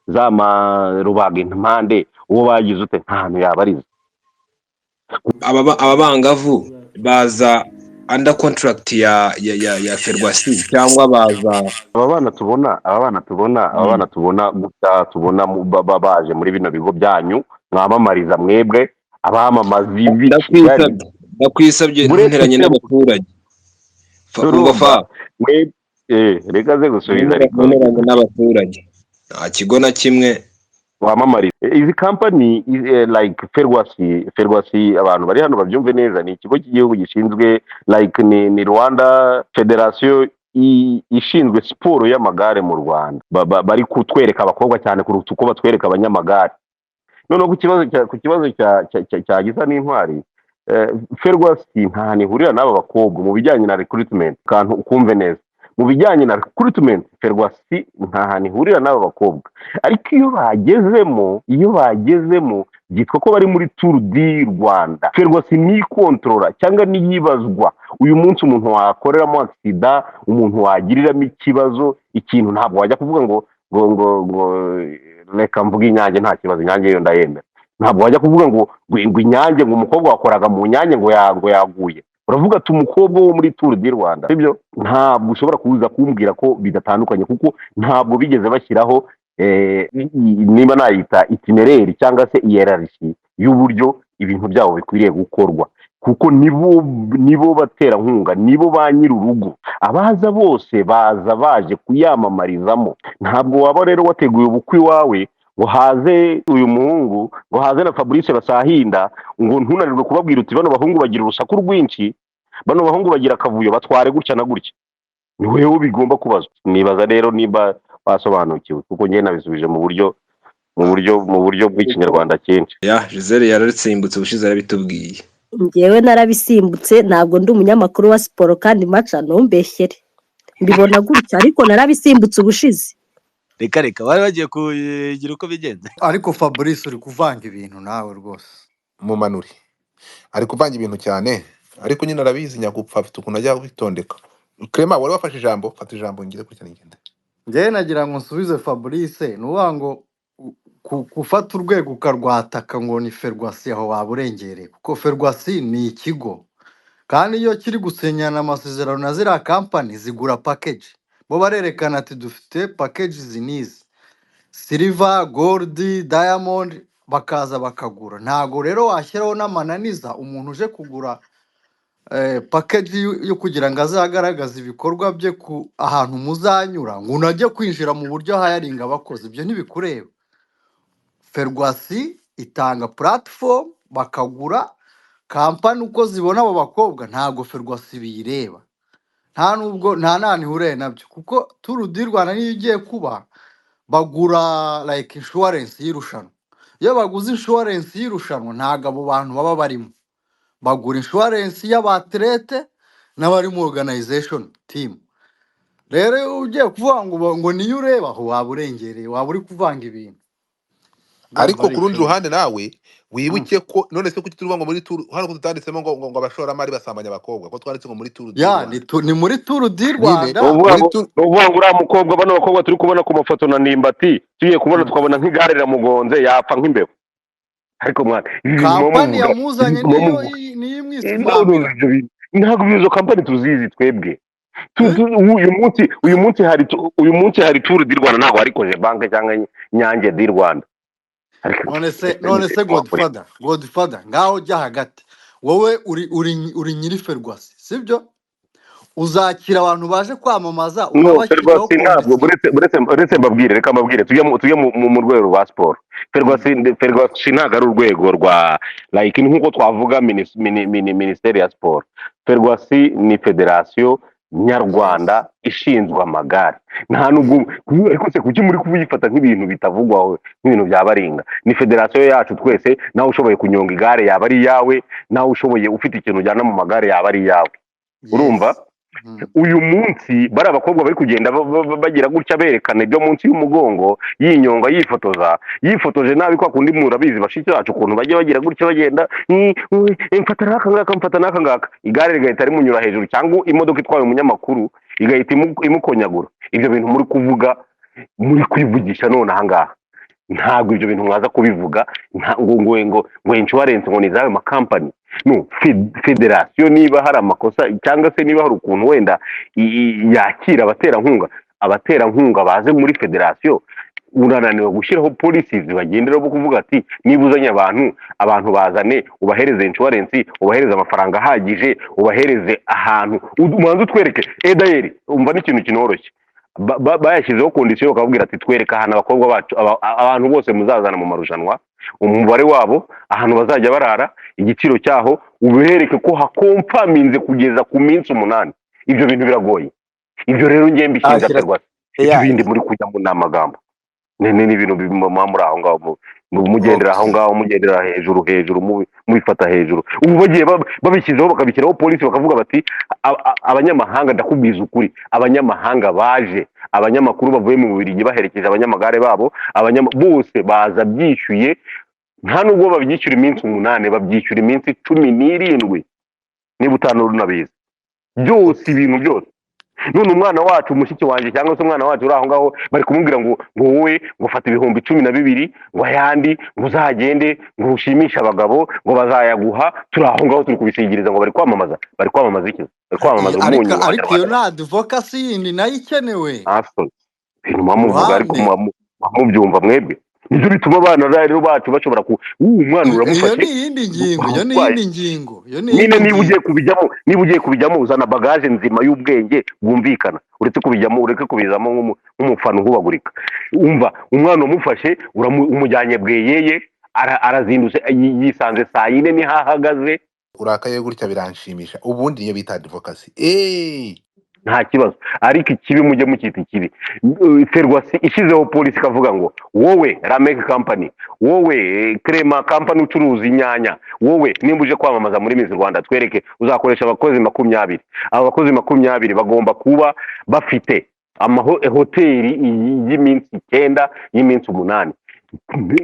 za ma rubaga impande, uwo bagize ute, nta hantu yabariza. Aba bangavu baza under contract ya Ferwacy cyangwa baza Aba bana tubona, aba bana tubona gutya, tubona baje muri bino bigo byanyu mwamamariza, mwebwe abamamazi b'i Kigali. Ndakwisabye, ndakwisabye, Buretse ntunteranye se n'abaturage. Umva Urumva fa mwe, reka ze gusubiza ariko. Ntunteranye n'abaturage, nta kigo na kimwe Wamamariza izi company like Ferwacy. Ferwacy, abantu bari hano babyumve neza, ni ikigo cy'igihugu gishinzwe, like ni Rwanda Federation ishinzwe siporo y'amagare mu Rwanda. Bari kutwereka abakobwa cyane kuruta uko batwereka abanyamagare. Noneho ku kibazo cya Gisa n'Intwari, Ferwacy nta hantu ihurira n'aba bakobwa mu bijyanye na recruitment. Kantu ukumve neza, mu bijyanye na recruitment Ferwacy nta hantu ihurira n'aba bakobwa, ariko iyo bagezemo Byitwa ko bari muri Tour du Rwanda. Ferwacy nikontorora cyangwa niyibazwa. Uyu munsi umuntu wakoreramo accident, umuntu wagiriramo ikibazo, ikintu ntabwo wajya kuvuga ngo reka mvuge Inyange, nta kibazo, Inyange yo ndayemera. Ntabwo wajya kuvuga ngo Inyange, ngo umukobwa wakoraga mu Nyange ngo yaguye. Uravuga ati umukobwa wo muri Tour du Rwanda, sibyo? Ntabwo ushobora kuza kumbwira ko bidatandukanye, kuko ntabwo bigeze bashyiraho niba nayita itinéraire cyangwa se hiérarchie y'uburyo ibintu byabo bikwiriye gukorwa, kuko nibo baterankunga, nibo ba nyir'urugo. Abaza bose baza baje kuyamamarizamo. Ntabwo waba rero wateguye ubukwe iwawe ngo haze uyu muhungu, ngo haze na Fabrice Basahinda, ngo ntunanirwe kubabwira uti bano bahungu bagira urusaku rwinshi, bano bahungu bagira akavuyo, batware gutya na gutya. Ni wewe bigomba kubazwa. Nibaza rero niba wasobanukiwe, kuko njyewe nabisubije mu buryo bw'Ikinyarwanda cyinshi. Ya Gisele yararutsimbutse ubushize, arabitubwiye. Njyewe narabisimbutse, ntabwo ndi umunyamakuru wa siporo kandi maca ntumbeshyere, mbibona gutya, ariko narabisimbutse ubushize. Reka reka, bari bagiye kugira uko bigenza. Ariko Fabrice, uri kuvanga ibintu nawe rwose. Mumanuri ari kuvanga ibintu cyane, ariko nyine arabizi nyagupfa, afite ukuntu ajya kwitondeka. Clement, wari wafashe ijambo, fata ijambo ngire gutya nigende. Njyewe nagira ngo nsubize Fabrice. Ni ukuvuga ngo gufata urwego ukarwataka ngo ni Ferwacy, aho waba urengereye, kuko Ferwacy ni ikigo, kandi iyo kiri gusinyana amasezerano na ziriya kampani zigura package, bo barerekana ati dufite package izi n'izi, silver, gold, diamond, bakaza bakagura. Ntabwo rero washyiraho n'amananiza umuntu uje kugura package yo kugira ngo azagaragaze ibikorwa bye ku ahantu muzanyura, ngo unajye kwinjira mu buryo hayaringa abakozi, ibyo ntibikureba. Ferwacy itanga platform bakagura, kampani uko zibona abo bakobwa ntabwo Ferwacy biyireba, nta nubwo nta n'ahantu ihuriye nabyo, kuko Tour du Rwanda niyo igiye kuba bagura like insurance y'irushanwa. Iyo baguze insurance y'irushanwa, ntabwo abo bantu baba barimo, bagura insurance y'abaterete n'abari mu organization team. Rero iyo ugiye kuvuga ngo niyo ureba, aho waba urengereye, waba uri kuvanga ibintu. Ndumva Ariko ari ku rundi icyo. ruhande nawe wibuke ko none se kuki tuvuga ngo muri Tour hano, ko tutanditsemo ngo abashoramari basambanya abakobwa, ko twanditse ngo muri Tour du Ya Rwanda? ni muri Tour du Nyine. Rwanda. Ni ukuvuga Muri ngo Tour ni ukuvuga ngo uriya mukobwa, bano bakobwa turi kubona ku mafoto na Ndimbati, tugiye kubona tukabona nk'igare riramugonze, yapfa nk'imbeba. Ariko mwana, ibi bintu muba Kampani muvuga, ibi yamuzanye muba niyo muvuga niyo No, no, imwisipamira. Ibyo bintu ntabwo izo kampani tuzizi twebwe. Eh? Uyu munsi hari Tour du Rwanda, ntabwo hari Cogebanque cyangwa Nyange du Rwanda. Ariko None se Godfather, ngaho jya hagati. Wowe uri nyiri Ferwacy, sibyo? Uzakira abantu baje kwamamaza, No. urabashyiriraho Ferwacy ntabwo condition. Buretse mbabwire, reka mbabwire, tujye mu rwego rwa siporo. Ferwacy ntabwo ari urwego rwa like ni nk'uko twavuga minisiteri ya siporo. Ferwacy ni federasiyo nyarwanda ishinzwe amagare. Nta nubwo, ariko se kuki muri kuyifata nk'ibintu bitavugwaho, nk'ibintu bya baringa? Ni federasiyo yacu twese. Nawe ushoboye kunyonga igare yaba ari iyawe, nawe ushoboye ufite ikintu ujyana mu magare yaba ari iyawe, urumva? Yes. Uyu munsi bari abakobwa bari kugenda bagira gutya, berekana ibyo munsi y'umugongo, yinyonga, yifotoza, yifotoje nabi kwa kundi. Murabizi bashiki bacu ukuntu bajya bagira gutya bagenda, mfata n'aka ngaka, mfata n'aka ngaka, igare rigahita rimunyura hejuru cyangwa imodoka itwaye umunyamakuru igahita imukonyagura. Ibyo bintu muri kuvuga, muri kwivugisha none aha ngaha, ntabwo ibyo bintu mwaza kubivuga ngo insurance ngo ni izayo makampani. No federasiyo, niba hari amakosa cyangwa se niba hari ukuntu wenda yakira abaterankunga baze muri federasiyo, urananiwe gushyiraho policies bagenderaho kuvuga ati niba uzanye abantu bazane, ubahereze insurance, ubahereze amafaranga ahagije, ubahereze ahantu, ubanze utwereke. Edayeri, umva n'ikintu kinoroshye, bayashyizeho condition, bakababwira ati twereke ahantu abakobwa bacu, abantu bose muzazana mu marushanwa, umubare wabo, ahantu bazajya barara, igiciro cyaho, ubereke ko hakomfaminze kugeza ku minsi 8. Ibyo bintu biragoye. Ibyo rero ngiye mbishinja Ashyira Ferwacy. Ibyo ya bindi muri kujyamo ni amagambo, ni ibintu muba muri aho ngaho, mugendera aho ngaho, mugendera hejuru hejuru, mubifata hejuru. Ubu bagiye babishyizeho, bakabishyiraho polisi, bakavuga bati abanyamahanga, ndakubwiza ukuri, abanyamahanga baje, abanyamakuru bavuye mu Bubiligi baherekeje abanyamagare babo, bose baza byishyuye. Nta nubwo babyishyura iminsi 8, babyishyura iminsi 17, niba utanabizi byose, ibintu byose. None umwana wacu, mushiki wanjye cyangwa se umwana wacu uri aho ngaho, bari kumubwira ngo wowe ngo fata 12,000, ngo ayandi ngo uzagende ngo ushimishe abagabo, ngo bazayaguha. Turi aho ngaho turi kubisigiriza ngo bari kwamamaza. Bari kwamamaza iki? Bari kwamamaza Ariko umunyu mu ariko iyo Banyarwanda. ni advocacy yindi nayo ikenewe. Absolutely. Ibintu muba muvuga ariko Ruhande. Muba mubyumva mwebwe, nibyo bituma abana rero bacu bashobora ku umwana Iyo uramufashe ni iyindi ngingo, iyo ni urwaye. iyindi ngingo, iyo ni Nyine iyindi niba ugiye ngingo. kubijyamo, niba ugiye kubijyamo, uzana bagage nzima y'ubwenge bwumvikana, uretse kubijyamo, ureke kubizamo nk'umufana uhubagurika. Umva, umwana umufashe umujyanye bweyeye, arazindutse, yisanze saa 4 niho ahagaze. Urakaye gutya biranshimisha. Ubundi niyo bita advocacy. Nta kibazo, ariko ikibi mujye mukita ikibi. Ferwacy ishyizeho polisi ikavuga ngo wowe Rameke company, wowe Krema company ucuruza inyanya, wowe nimba uje kwamamaza muri Miss Rwanda, twereke uzakoresha abakozi 20. Abo bakozi 20 bagomba kuba bafite hoteli y'iminsi 9, y'iminsi 8,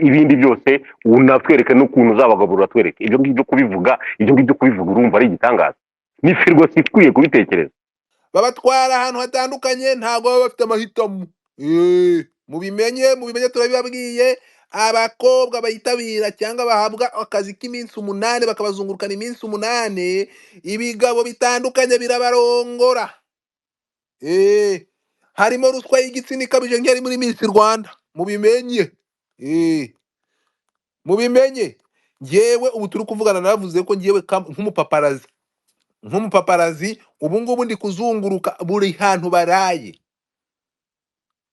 ibindi byose unatwereke n'ukuntu uzabagaburira, twereke ibyo ngibyo. Kubivuga ibyo ngibyo, kubivuga urumva ari igitangaza? Ni Ferwacy ikwiye kubitekereza. Babatwara ahantu hatandukanye, ntabwo baba bafite amahitamo. Mubimenye, mubimenye, turabibabwiye. Abakobwa bayitabira cyangwa bahabwa akazi k'iminsi 8, bakabazungurukana iminsi 8, ibigabo bitandukanye birabarongora. Harimo ruswa y'igitsina ikabije nk'iyari muri Miss Rwanda. Mubimenye. Mubimenye. Njyewe ubu turi kuvugana naravuze ko njyewe nk'umupaparazi ubu ngubu ndi kuzunguruka buri hantu baraye,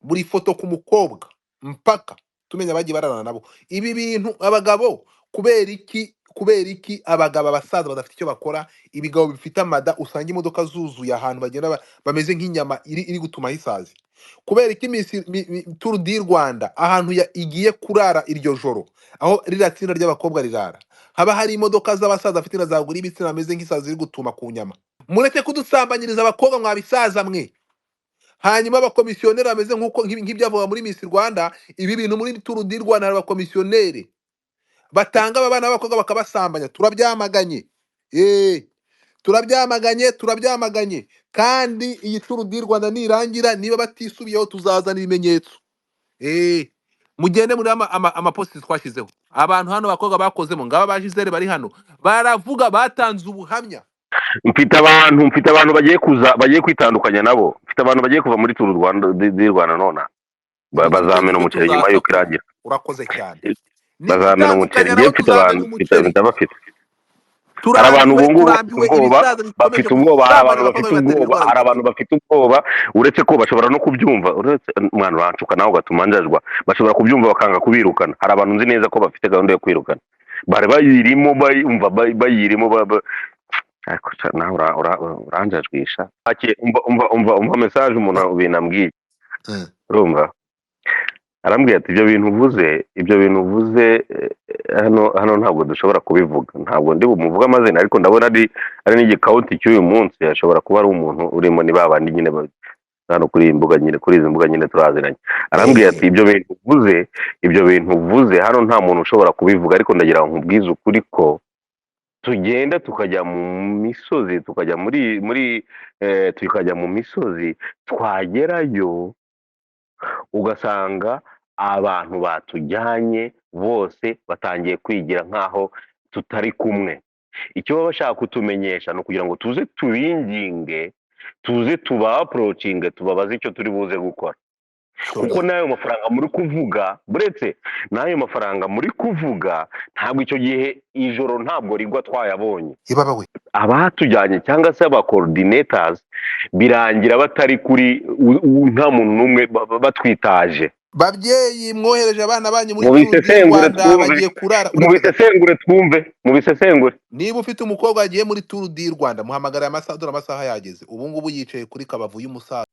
buri foto ku mukobwa, mpaka tumenya abagiye bararana nabo. Ibi bintu abagabo, kubera iki? Kubera iki abagabo, abasaza badafite icyo bakora? Ibigabo bifite amada, usanga imodoka zuzuye ahantu bagenda bameze nk'inyama iri gutumaho isazi. Kubera iki Tour du Rwanda, ahantu igiye kurara iryo joro, aho ririya tsinda ry'abakobwa rirara, haba hari imodoka z'abasaza bafite inda zagura ibitsina, bameze nk'isazi iri gutuma ku nyama? Mureke kudusambanyiriza abakobwa, mwabisaza mwe. Hanyuma abakomisiyoneri bameze nk'uko nk'ibyavuga muri Miss Rwanda, ibi bintu muri Tour du Rwanda hari abakomisiyoneri batanga aba bana b'abakobwa bakabasambanya. Turabyamaganye, turabyamaganye, turabyamaganye. Kandi iyi Tour du Rwanda nirangira, niba batisubiyeho, tuzazana ibimenyetso. Mugende muri amapositi twashyizeho abantu hano, abakobwa bakozemo ngaba ba Gisele bari hano baravuga, batanze ubuhamya. Mfite abantu bagiye kuza, bagiye kwitandukanya nabo. Mfite abantu bagiye kuva muri Tour Rwanda du Rwanda nona. Nitwe Bazamena twe umuceri nyuma y'uko tuzasakuza. irangira. Urakoze cyane. Bazamena umuceri. Nitwitandukanya Ngiye nabo mfite tuzamena abantu mfite umuceri. ndabafite. Hari abantu ubu Turambiwe, ngubu bafite turambiwe ubwoba, ibisaza bikomeje bafite ubwoba. Hari gusambanya abantu abakobwa, bafite bibatera ubwoba, indwara hari abantu z'igitsina. bafite ubwoba, uretse ko bashobora no kubyumva, uretse mwana urancuka nawe ugatuma njajwa, bashobora kubyumva bakanga kubirukana. Hari abantu nzi neza ko bafite gahunda yo kwirukana, bari bayirimo, bayumva, bayirimo ariko sha, nawe uranjajwisha. Umva, umva, umva, umva message umuntu binambwiye. Urumva, arambwira ati ibyo bintu uvuze, hano ntabwo dushobora kubivuga. Ntabwo ndi bumuvuge amazina, ariko ndabona ari n'igikawunti cy'uyu munsi, ashobora kuba ari umuntu urimo, ni babandi nyine hano kuri iyi mbuga nyine, kuri izi mbuga nyine turaziranye. Arambwira ati ibyo bintu uvuze hano nta muntu ushobora kubivuga, ariko ndagira ngo nkubwize ukuri ko tugenda tukajya mu misozi, tukajya muri muri eh, tukajya mu misozi, twagerayo ugasanga abantu batujyanye bose batangiye kwigira nk'aho tutari kumwe. Icyo baba bashaka kutumenyesha ni ukugira ngo tuze tubinginge, tuze tuba approachinge, tubabaze icyo turi buze gukora, kuko n'ayo mafaranga muri kuvuga, buretse n'ayo mafaranga muri kuvuga, ntabwo icyo gihe ijoro ntabwo rigwa twayabonye. Ibaba we. Abatujyanye cyangwa se aba coordinators birangira batari kuri nta muntu n'umwe batwitaje. Babyeyi mwohereje abana banyu muri Tour du Mubisesengure Rwanda, twumve. bagiye kurara, uretse gato. Mubisesengure twumve, mubisesengure. Niba ufite umukobwa wagiye muri Tour du Rwanda, muhamagara amasaha, dore amasaha yageze ubu ngubu yicaye kuri kabavu y'umusaza.